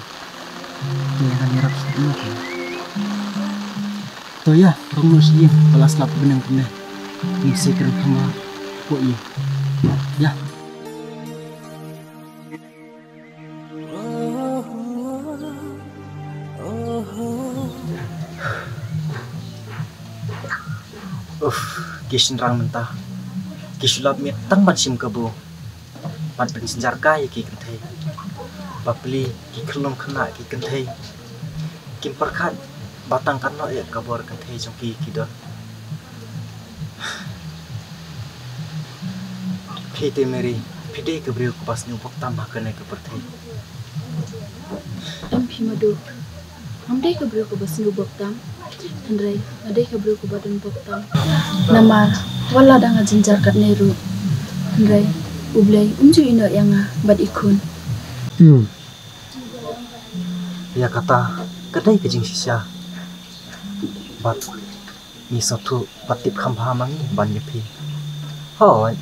Te ngan ïarap shuh kumno phi. To ïa, rung noh sha ïing, ba la slap bneng kumne. Ngin sa kren kham bha hapoh ïing. Ïa. Uff, ki shynrang mynta ki shu lap miet tang ban shim kabu bad ban jynjar kai ïa ki kynthei. Bapli ki khyllung khynnah ki kynthei kim pyrkhat ba tang katno ïa ka bor kynthei jong ki ki don. Phi te Mary, phi dei ka briew kaba sngewbok tam ha kane ka pyrthei. Em phi Madu, ngam dei ka briew kaba sngewbok tam, hynrei nga dei ka briew kaba donbok tam. Namar wat lada nga jynjar katne ruh, hynrei U Blei um ju ïehnoh ïa nga bad i khun. Hmm. Ïa kata ka dei ka jingshisha. Bad ngi sngewthuh bad tip kham bha ma ngi ban ïa phi. Hooid,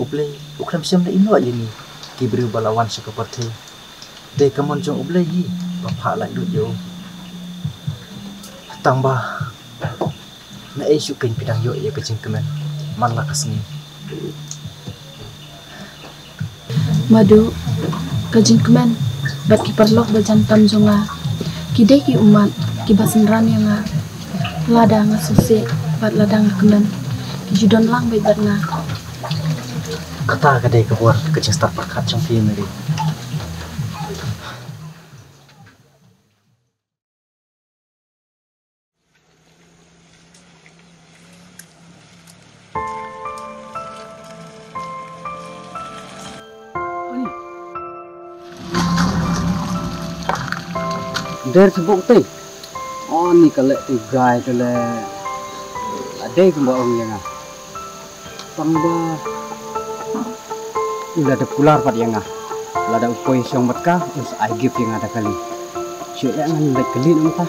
U Blei u khlem shym la ïehnoh ïa ngi ki briew ba la wan sha ka pyrthei. Dei ka mon jong U Blei hi ba phah laitluid ïa u. Tang ba naei shuh kein phi dang ïoh ïa ka jingkmen man la ka sngi. Madu, ka jingkmen bad ki paralok ba jan tam jong nga ki dei ki ummat kiba synran ïa nga. Lada nga sngewsih bad lada nga kmen, ki ju don lang beit bad nga. Kata ka dei ka bor ka jingstad pyrkhat jong phi Mary. Der sa bok te. Oni ka leh te guy te leh. Adei kumba ong ïa nga. Tang ba u la dep kular pat ïa nga. Lada u poi shong bad ka, u sa ai gift ïa nga da kali. Shu leh ngan leit kali na mynta.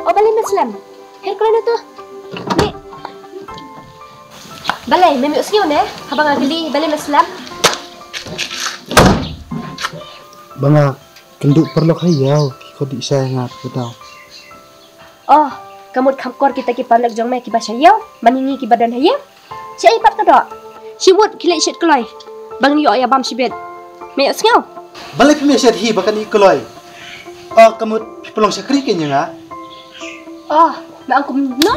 O balei me slem? Her khlem na tu. Ni. Balei me ym sngew ne? Haba nga kylli balei me slem? Ba nga kynduh paralok ha ïew, ki khot dih shai nga ka daw. Oh, ka mut kham kor kita ki paralok jong me kiba sha ïew ban ïa ngi kiba don ha ïing. Shaei pat ka doh? Shim mut khie leit shet kloi ba ngan ïoh ïa bam shibit. Me ïohsngew? Balei phim ïa shet hi ba kan ïa kloi? Oh, ka mut phi pynlong shakri kein ïa nga? Oh, me ong kumno?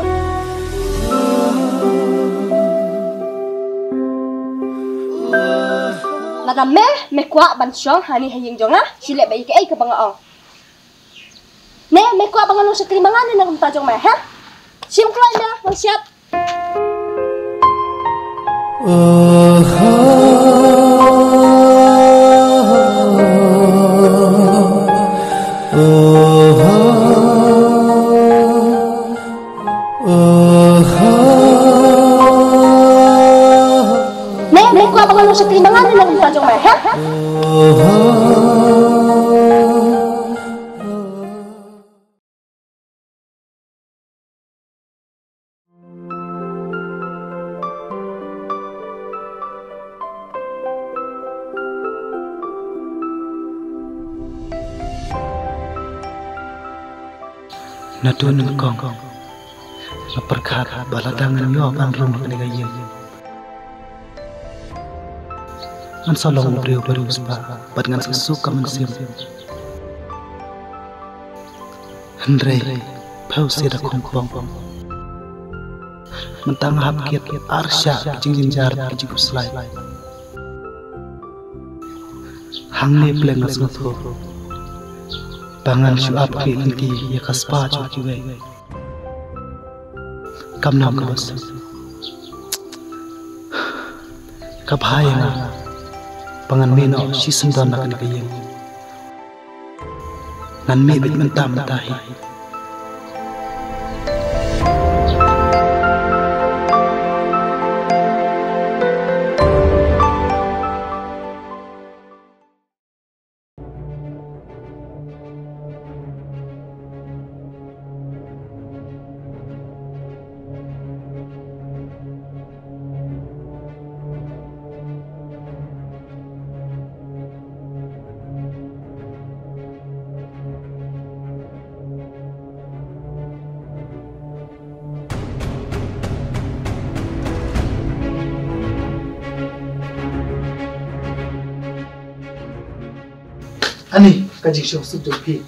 Lada me, me kwah ban shong hangne ha ïing jong nga, shu leh beit ïa kaei kaba nga ong. Ne, me kwah ba ngan long shakri ma nga ne na kumta jong me, ha? Shim kloi me, ngan shad. Ne, me kwah ba ngan long shakri ma nga ne na kumta jong me, ha? Naduh nyngkong nga pyrkhat ba lada ngan ïoh ban rung ha kane ka ïing, ngan sa long u briew ba riewspah bad ngan sa suk ka mynsiem. Hynrei phew sha da khongpong, mynta nga hap kit ar shah ki jingjynjar ki jingkhuslai. Hangne pleng nga sngewthuh ba ngan shu ap khleh lynti ïa ka spah jong kiwei. Kam nang ka bas. Ka bha ïa nga ba ngan mih noh shisyndon na kane ka ïing. Ngan mih beit mynta mynta hi. Ani ka jingshongsuk jong phi.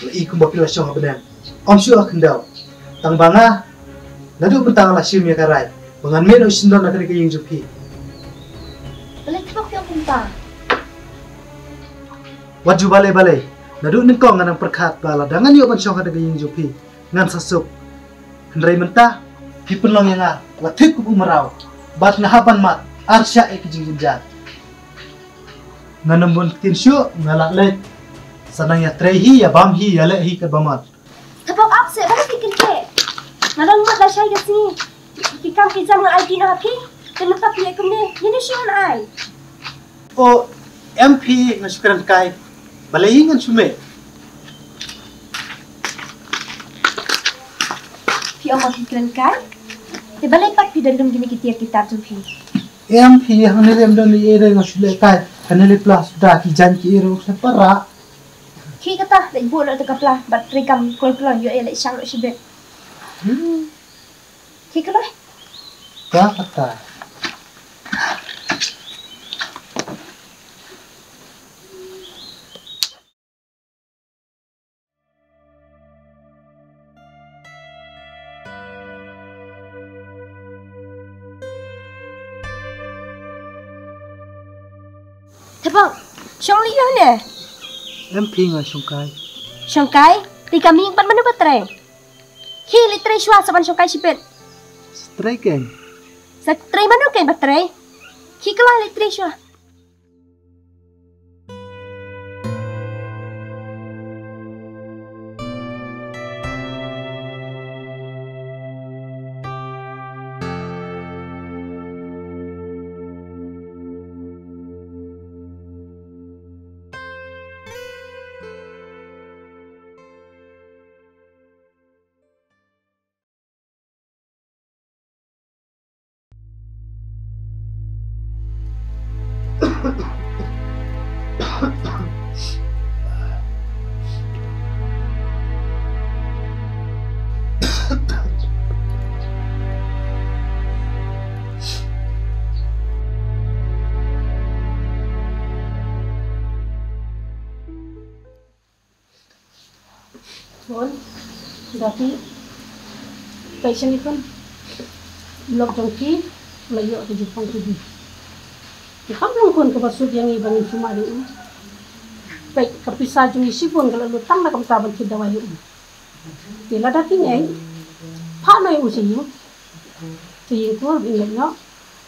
La i kumba phi la shong ha bneng. Ym shuh ha khyndew. Tang ba nga, naduh mynta nga la shim ïa ka rai ba ngan mih noh shisyndon na kane ka ïing jong phi. Balei phi ong kumta? Wat ju balei balei. Naduh nyngkong nga nang pyrkhat ba lada ngan ïoh ban shong ha kane ka ïing jong phi, ngan sa suk. Hynrei mynta phi pynlong ïa nga la thik kum u mraw bad nga hap ban mad ar shah ïa ki jingjynjar. Ngan ym bun ktien shuh, nga lah leit. Sa nang ïatrei hi, ïabam hi, ïaleh hi katba mad. Thapok ap seh, balei phi kynthei? Nga dang mad lashai ka sngi. Ki kam ki jam nga aiti noh ha phi. Te mynta phi ïa kumne, ïa ne shu ngan ai. O, em phi, nga shu kren kai. Balei ngan shu mih? Phi ong ba phi kren kai? Te balei pat phi da lum kine ki tiar ki tar jong phi? Em phi, hangne lem don ei ei re, nga shu leh kai. Hangne leh pla suda ki jan ki ei re, nga shu leh para. Khie kata, leit buh noh te ka pla bad trei kam kloi kloi, ïoh ïa leit shang noh shibit. Hmm. Khie kloi. Ka kata. Thapok, shong lei ïa ne? Em phi, nga shong kai. Shong kai? Te ka mieng pat mano ba trei? Khie leit trei shuwa sa ban shong kai shibit. Sa trei keiñ. Sa trei mano keiñ ba trei? Khie kloi leit trei shuwa. Bun, da phi peit shane khun. Lok jong phi la ïoh ka jingpang tu hi. Ki kham long khun kaba suk ïa ngi ba ngin sumar ïa u. Peit ka pisa jong ngi shibun ka la lut tang na ka bynta ban thied dawai ïa u. Te lada phi ngeit, phah noh ïa u sha ïing. Sha ïing kur ba in leit noh.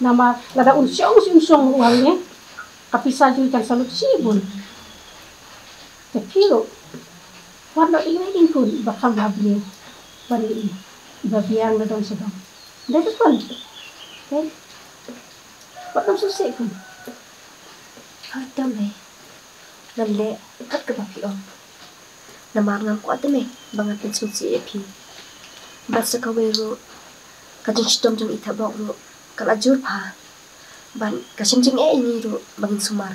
Namar lada un shong sha un shong u hangne, ka pisa jong ngi kan sa lut shibun. Te phi ruh, wat noh ïa i khun iba kham bha briew ban ïa i, iba biang na dong sha dong. Dei te khun. Te wat nym sngewsih khun. Hooid to mei. Ngan leh kat kaba phi ong. Namar ngam kwah te mei ba ngan pynsngewsih ïa phi. Bad sa kawei ruh, ka jingshitom jong i Thabok ruh ka la jur bha. Bad ka shem jingeh ïa ngi ruh ba ngin sumar.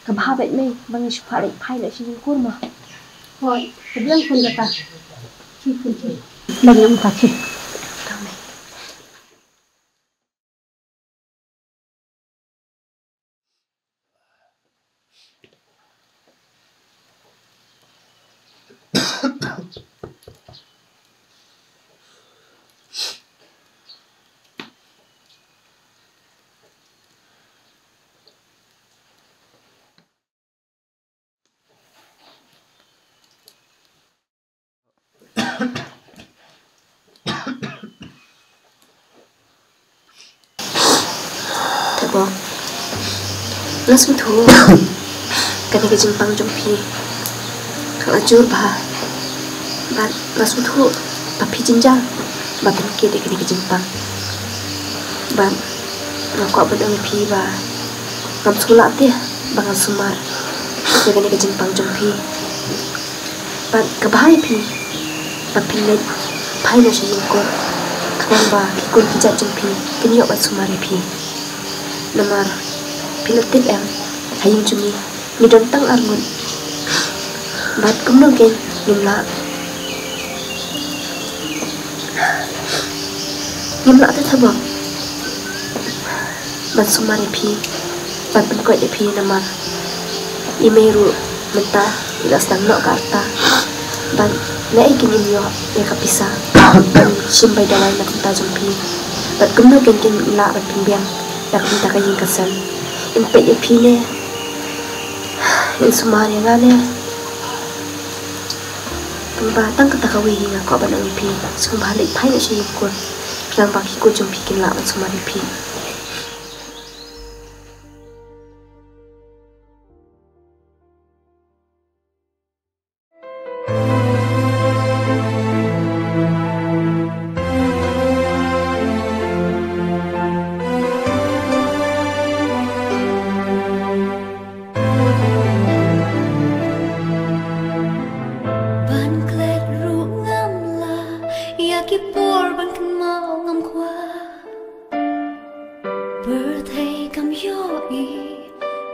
Ka bha beit mei ba ngin shu phah leit phai noh sha ïing kur mo. Hooid, ka biang khun kata. Phi khun phi. Leit noh mynta phi. To mei. Thabok, nga sngewthuh kane ka jingpang jong phi ka la jur bha. Bad nga sngewthuh ba phi jynjar ba phin kit ïa kane ka jingpang. Bad nga kwah ban ong ïa phi ba ngam sngewlah te ba ngan sumar ïa kane ka jingpang jong phi. Bad ka bha ïa phi ba phin leit phai noh sha ïing kur, khnang ba ki khun ki jait jong phi kin ïoh ban sumar ïa phi. Namar phi la tip em, ha ïing jong ngi ngi don tang arngut. Bad kumno kein ngim lah, ngim lah te Thabok ban sumar ïa phi, ban pynkoit ïa phi namar i mei ruh mynta i la sdang noh ka rta. Bad naei kein ngin ïoh ïa ka pisa ban shim bai dawai na ka bynta jong phi. Bad kumno kein ngin lah ban pynbiang na ka bynta ka ïing ka sem. In peit ïa phi ne, in sumar ïa nga ne. Tang ba tang kata kawei hi nga kwah ban ong ïa phi, sngewbha leit phai noh sha ïing kur, khnang ba ki khun jong phi kin lah ban sumar ïa phi. Ban klet ruh ngam lah, ïa ki por ban kynmaw ngam kwah. Pyrthei kam ïohi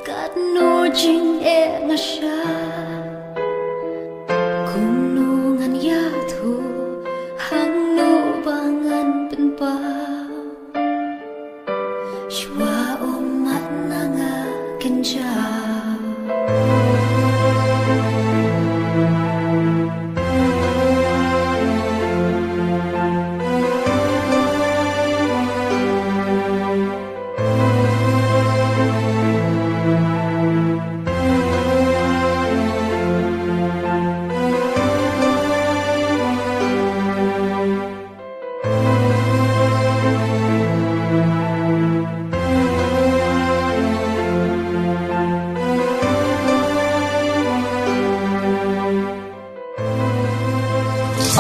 katno jingeh nga shah. Kumno ngan ïathuh, hangno ba ngan pynpaw. Shuwa ummat na nga kynjaw.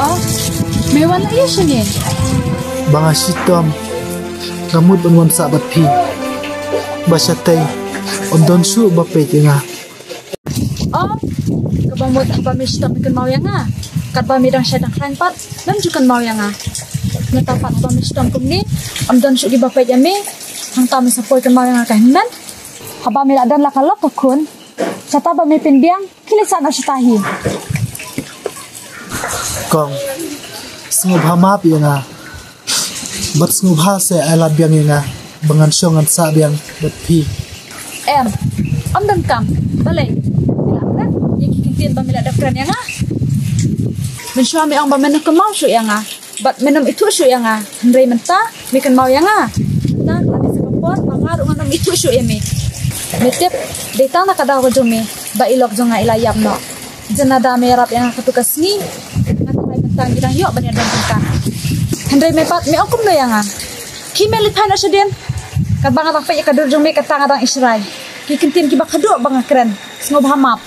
Oh, me wan la ïa shane? Ba nga shitom, nga mut ban wan sah bad phi. Ba shatei ym don shuh ba peit ïa nga. Oh, kaba mut ba me shitom me kynmaw ïa nga. Katba me dang shai dang khlaiñ pat, mem ju kynmaw ïa nga. Mynta pat ba me shitom kumne, ym don shuh kiba peit ïa me. Hangta me sa poi kynmaw ïa nga ka hynmen. Haba me la don la ka lok ka khun, kata ba me pynbiang, khie leit sah noh shata hi. Kong, sngewbha map ïa nga. Bad sngewbha sa ai lad biang ïa nga ba ngan shong ngan sah biang bad phi. Em, ym donkam. Balei? Me la kren ïa ki ktien ba me la dep kren ïa nga. Mynshuwa me ong ba men ym kynmaw shuh ïa nga. Bad men ym ithuh shuh ïa nga. Hynrei mynta me kynmaw ïa nga. Mynta ka la dei sa ka por ba nga ruh ngan ym ithuh shuh ïa me. Me tip, dei tang na ka daw ka jong me Ba i lok jong nga i la ïap noh. Janada me ïarap ïa nga katto ka sngi. Nga tharai mynta ngi dang ïoh ban ïadon jingkah. Hynrei me pat me ong kumno ïa nga? Ki me leit phai noh shadien. Katba nga dang peit ïa ka dur jong me kata nga dang ïshrai. Ki kyntien kiba khadduh ba nga kren. Sngewbha map.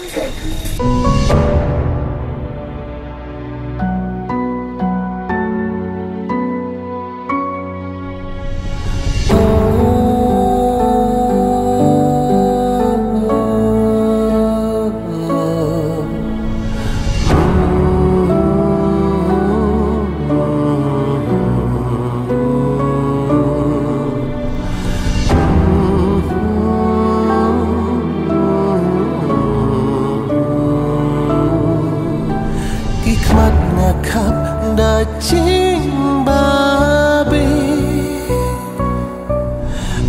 Ki khmat nga khap da jingbabe.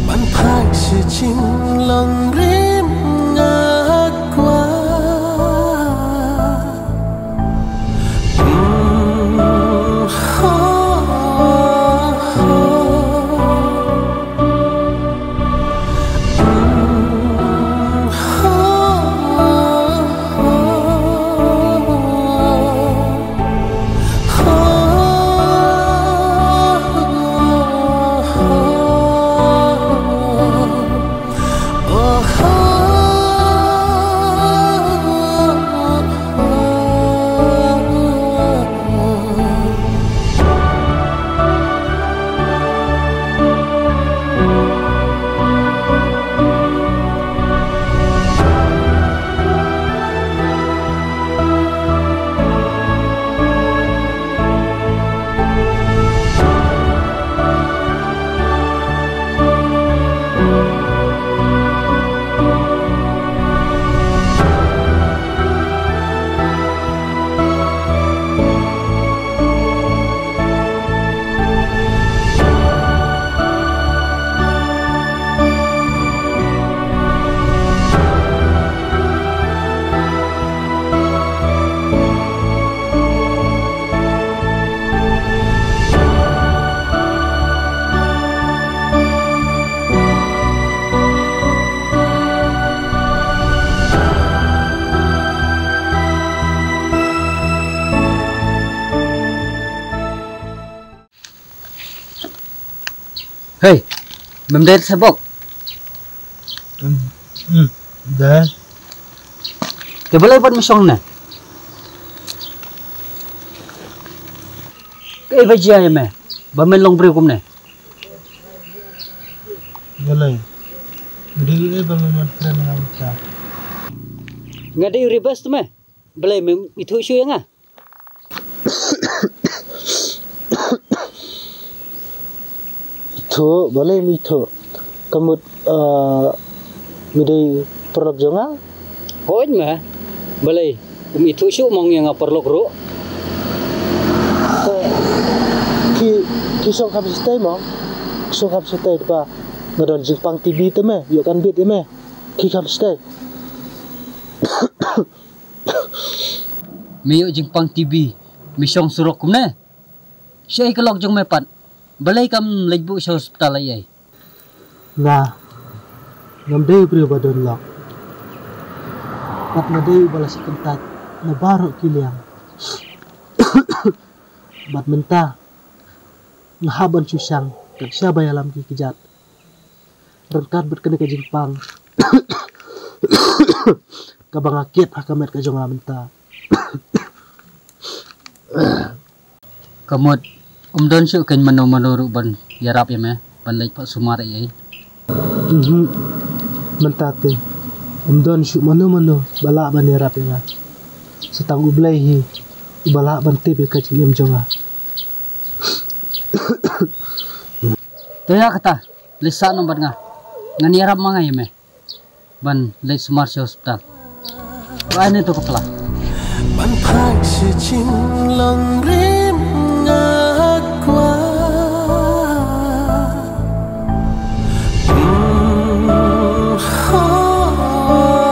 Ban phai shi jinglong rim nga kwah. Mm, ha, ha. Hei, mem dei sa bok? Hmm, hmm, dei. Te balei pat me shong ne? Kaei ba jia ïa me ba men long briew kumne? Balei? Nga dei uei ba me mad kren ïa nga mynta? Nga dei u Ribas te me. Balei mem ithuh shuh ïa nga? Ithuh, balei me ithuh? Ka mut, ah, me dei paralok jong nga? Hooid me. Balei um ithuh shuh mo ïa nga paralok ruh? Te ki, ki shong kham shatei mo. Ki shong kham shatei ba nga don jingpang T B te me, ïoh kan bit ïa me. Ki kham shatei. Me ïoh jingpang T B, me shong surok kumne? Shaei ka lok jong me pat? Balei kam leit buh sha hospital ei ei? Nga, ngam dei u briew ba don lok. Bad nga dei uba la sah kyntait na baroh ki liang. Bad mynta nga hap ban shu shang kat shaba ïalam ki kjat. Ryngkat bad kane ka jingpang kaba nga kit ha ka met ka jong nga mynta. Ka mut um don shuh kein mano mano ruh ban ïarap ïa me ban leit phah sumar ei ei? Mhm. Mynta te um don shuh mano mano ba lah ban ïarap ïa nga. Sa tang U Blei hi uba lah ban tip ïa ka jingim jong nga. To ïa kata, leit sah noh bad nga. Ngan ïarap ma nga ïa me ban leit sumar sha hospital. Ba ai ne to ka pla. Ban phai shi jinglong rim nga kwah. Mm, ha, ha.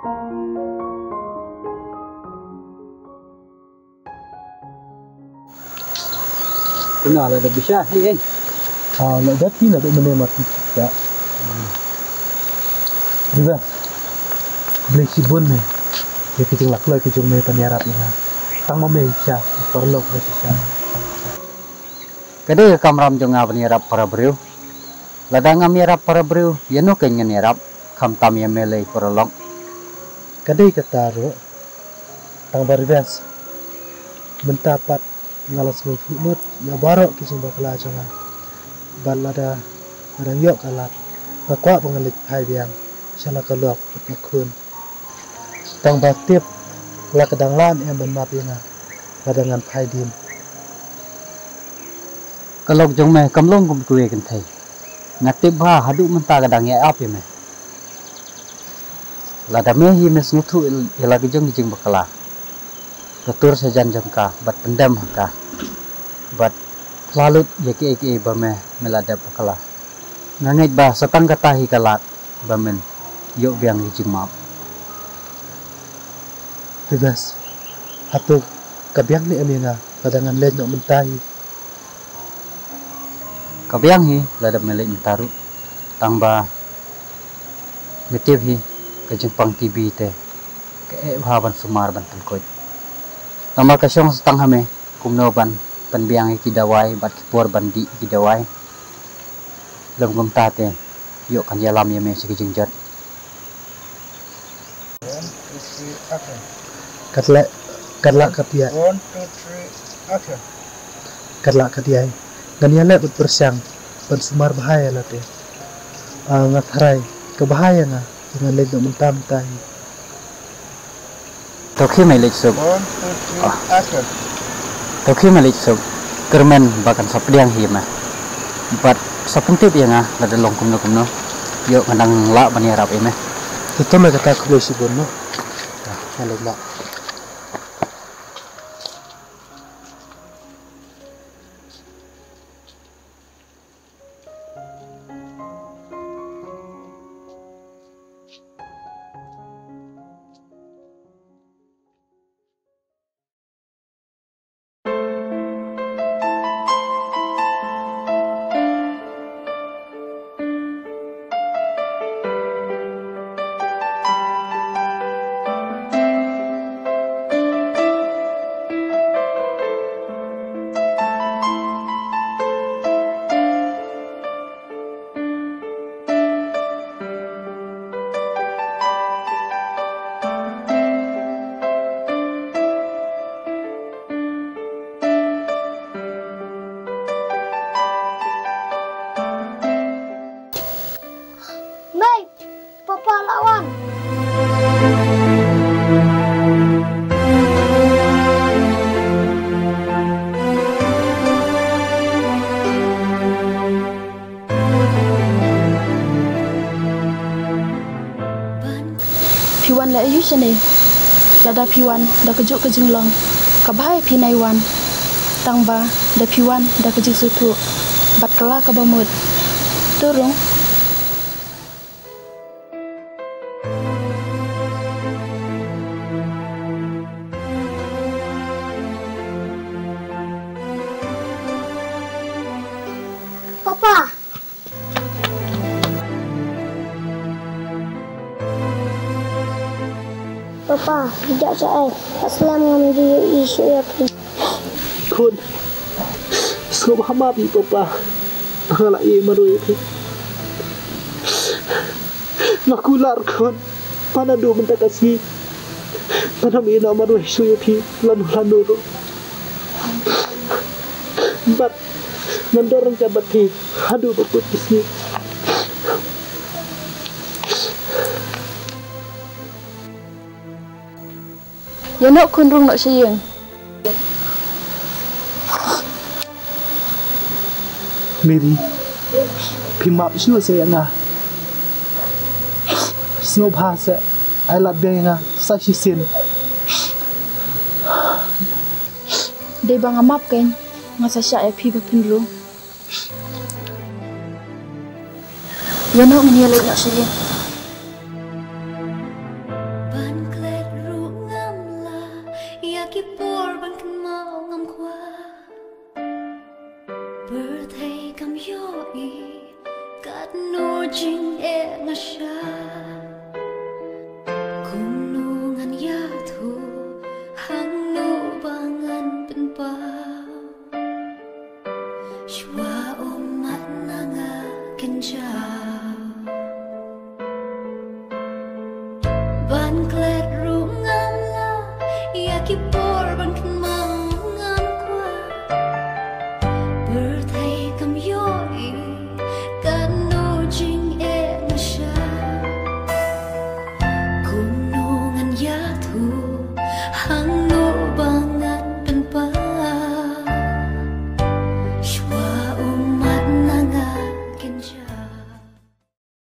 Kuna la da bisha, hei, hei. Ah, la da ti la da mane ma ti. Ya. Diva. Blei shibun me. Ïa ki jinglakloi ki jong me ban ïarap ïa nga. Tang ma me sha, paralok ba shisha. Ka dei ka kamram jong nga ban ïarap para briew. Lada ngam ïarap para briew, ïa no kein ngan ïarap, khamtam ïa me lei paralok. Ka dei kata ruh. Tang ba Ribes. Mynta pat nga la sngewthuh lut ïa baroh ki jingbakla jong nga. Bad lada nga dang ïoh ka lad, nga kwah ba ngan leit phai biang sha la ka lok bad ka khun. Tang ba tip la ka dang lah em ban map ïa nga lada ngan phai dien. Ka lok jong me kam long kum kiwei kynthei. Nga tip ba haduh mynta ka dang ïa ap ïa me. Lada me hi me sngewthuh ïa la ki jong ki jingbakla, to tur sha jan jong ka bad pyndem ha ka bad phla lut ïa kiei kiei ba me, me la dep bakla. Nga ngeit ba sa tang kata hi ka lad ba men ïoh biang ïa ki jingmap. Te bas, hato ka biang ne em ïa nga lada ngan leit noh mynta hi? Ka biang hi lada me leit mynta ruh. Tang ba me tip hi ka jingpang T B te ka eh bha ban sumar ban pynkoit. Tang ba ka shong sa tang ha me kumno ban pynbiang ïa ki dawai bad ki por ban dih ïa ki dawai. Lym kumta te ïoh kan ïalam ïa me sha ki jingjot. One, two, three, action. Katla, katla katïa. One, two, three, action. Katla katïa. Ngan ïaleh bad pyrshang ban sumar bha ïa lade. Ah, nga tharai ka bha ïa nga, ngan leit noh mynta mynta hi. To khie mai leit suk. One, two, three, action. To khie mai leit suk. Kyrmen ba kan sa pdiang hi ma. Bad sa pyntip ïa nga lada long kumno kumno. Ïoh nga dang lah ban ïarap ïa me. Te to me kata khublei shibun mo. Nga leit noh. Mei, Papa la wan. Phi wan la aïu shane? Lada phi wan da kajuh ka jinglong, ka bha ïa phi nai wan. Tang ba da phi wan da ka jingsngewthuh bad ka la kaba mut. To rung. Papa. Papa, phi jah shaei? Ka slem ngam ju ïohi shuh ïa phi. Khun, sngewbha map ïa papa. Nga la ïeh marwei ïa phi. Nga kular khun, ba naduh mynta ka sngi ngan ym ïeh noh marwei shuh ïa phi lano lano ruh. Bad ngan don ryngkat bad phi haduh ba kut ka sngi. Ïa noh khun, rung noh sha ïing. Mary, phi map shuh sa ïa nga. Sngewbha sa ai lad biang ïa nga sa shisien. Dei ba nga map kein, nga sa shah ïa phi ba phin rung. Ïa noh, ngin ïa leit noh sha ïing. Ban klet ruh ngam lah, ïa ki por ban kynmaw ngam kwah. Pyrthei kam ïohi katno jingeh nga shah. Kumno ngan ïathuh, hangno ba ngan pynpaw. Shuwa ummat na nga kynjaw. Ban klet ruh ngam lah, ïa ki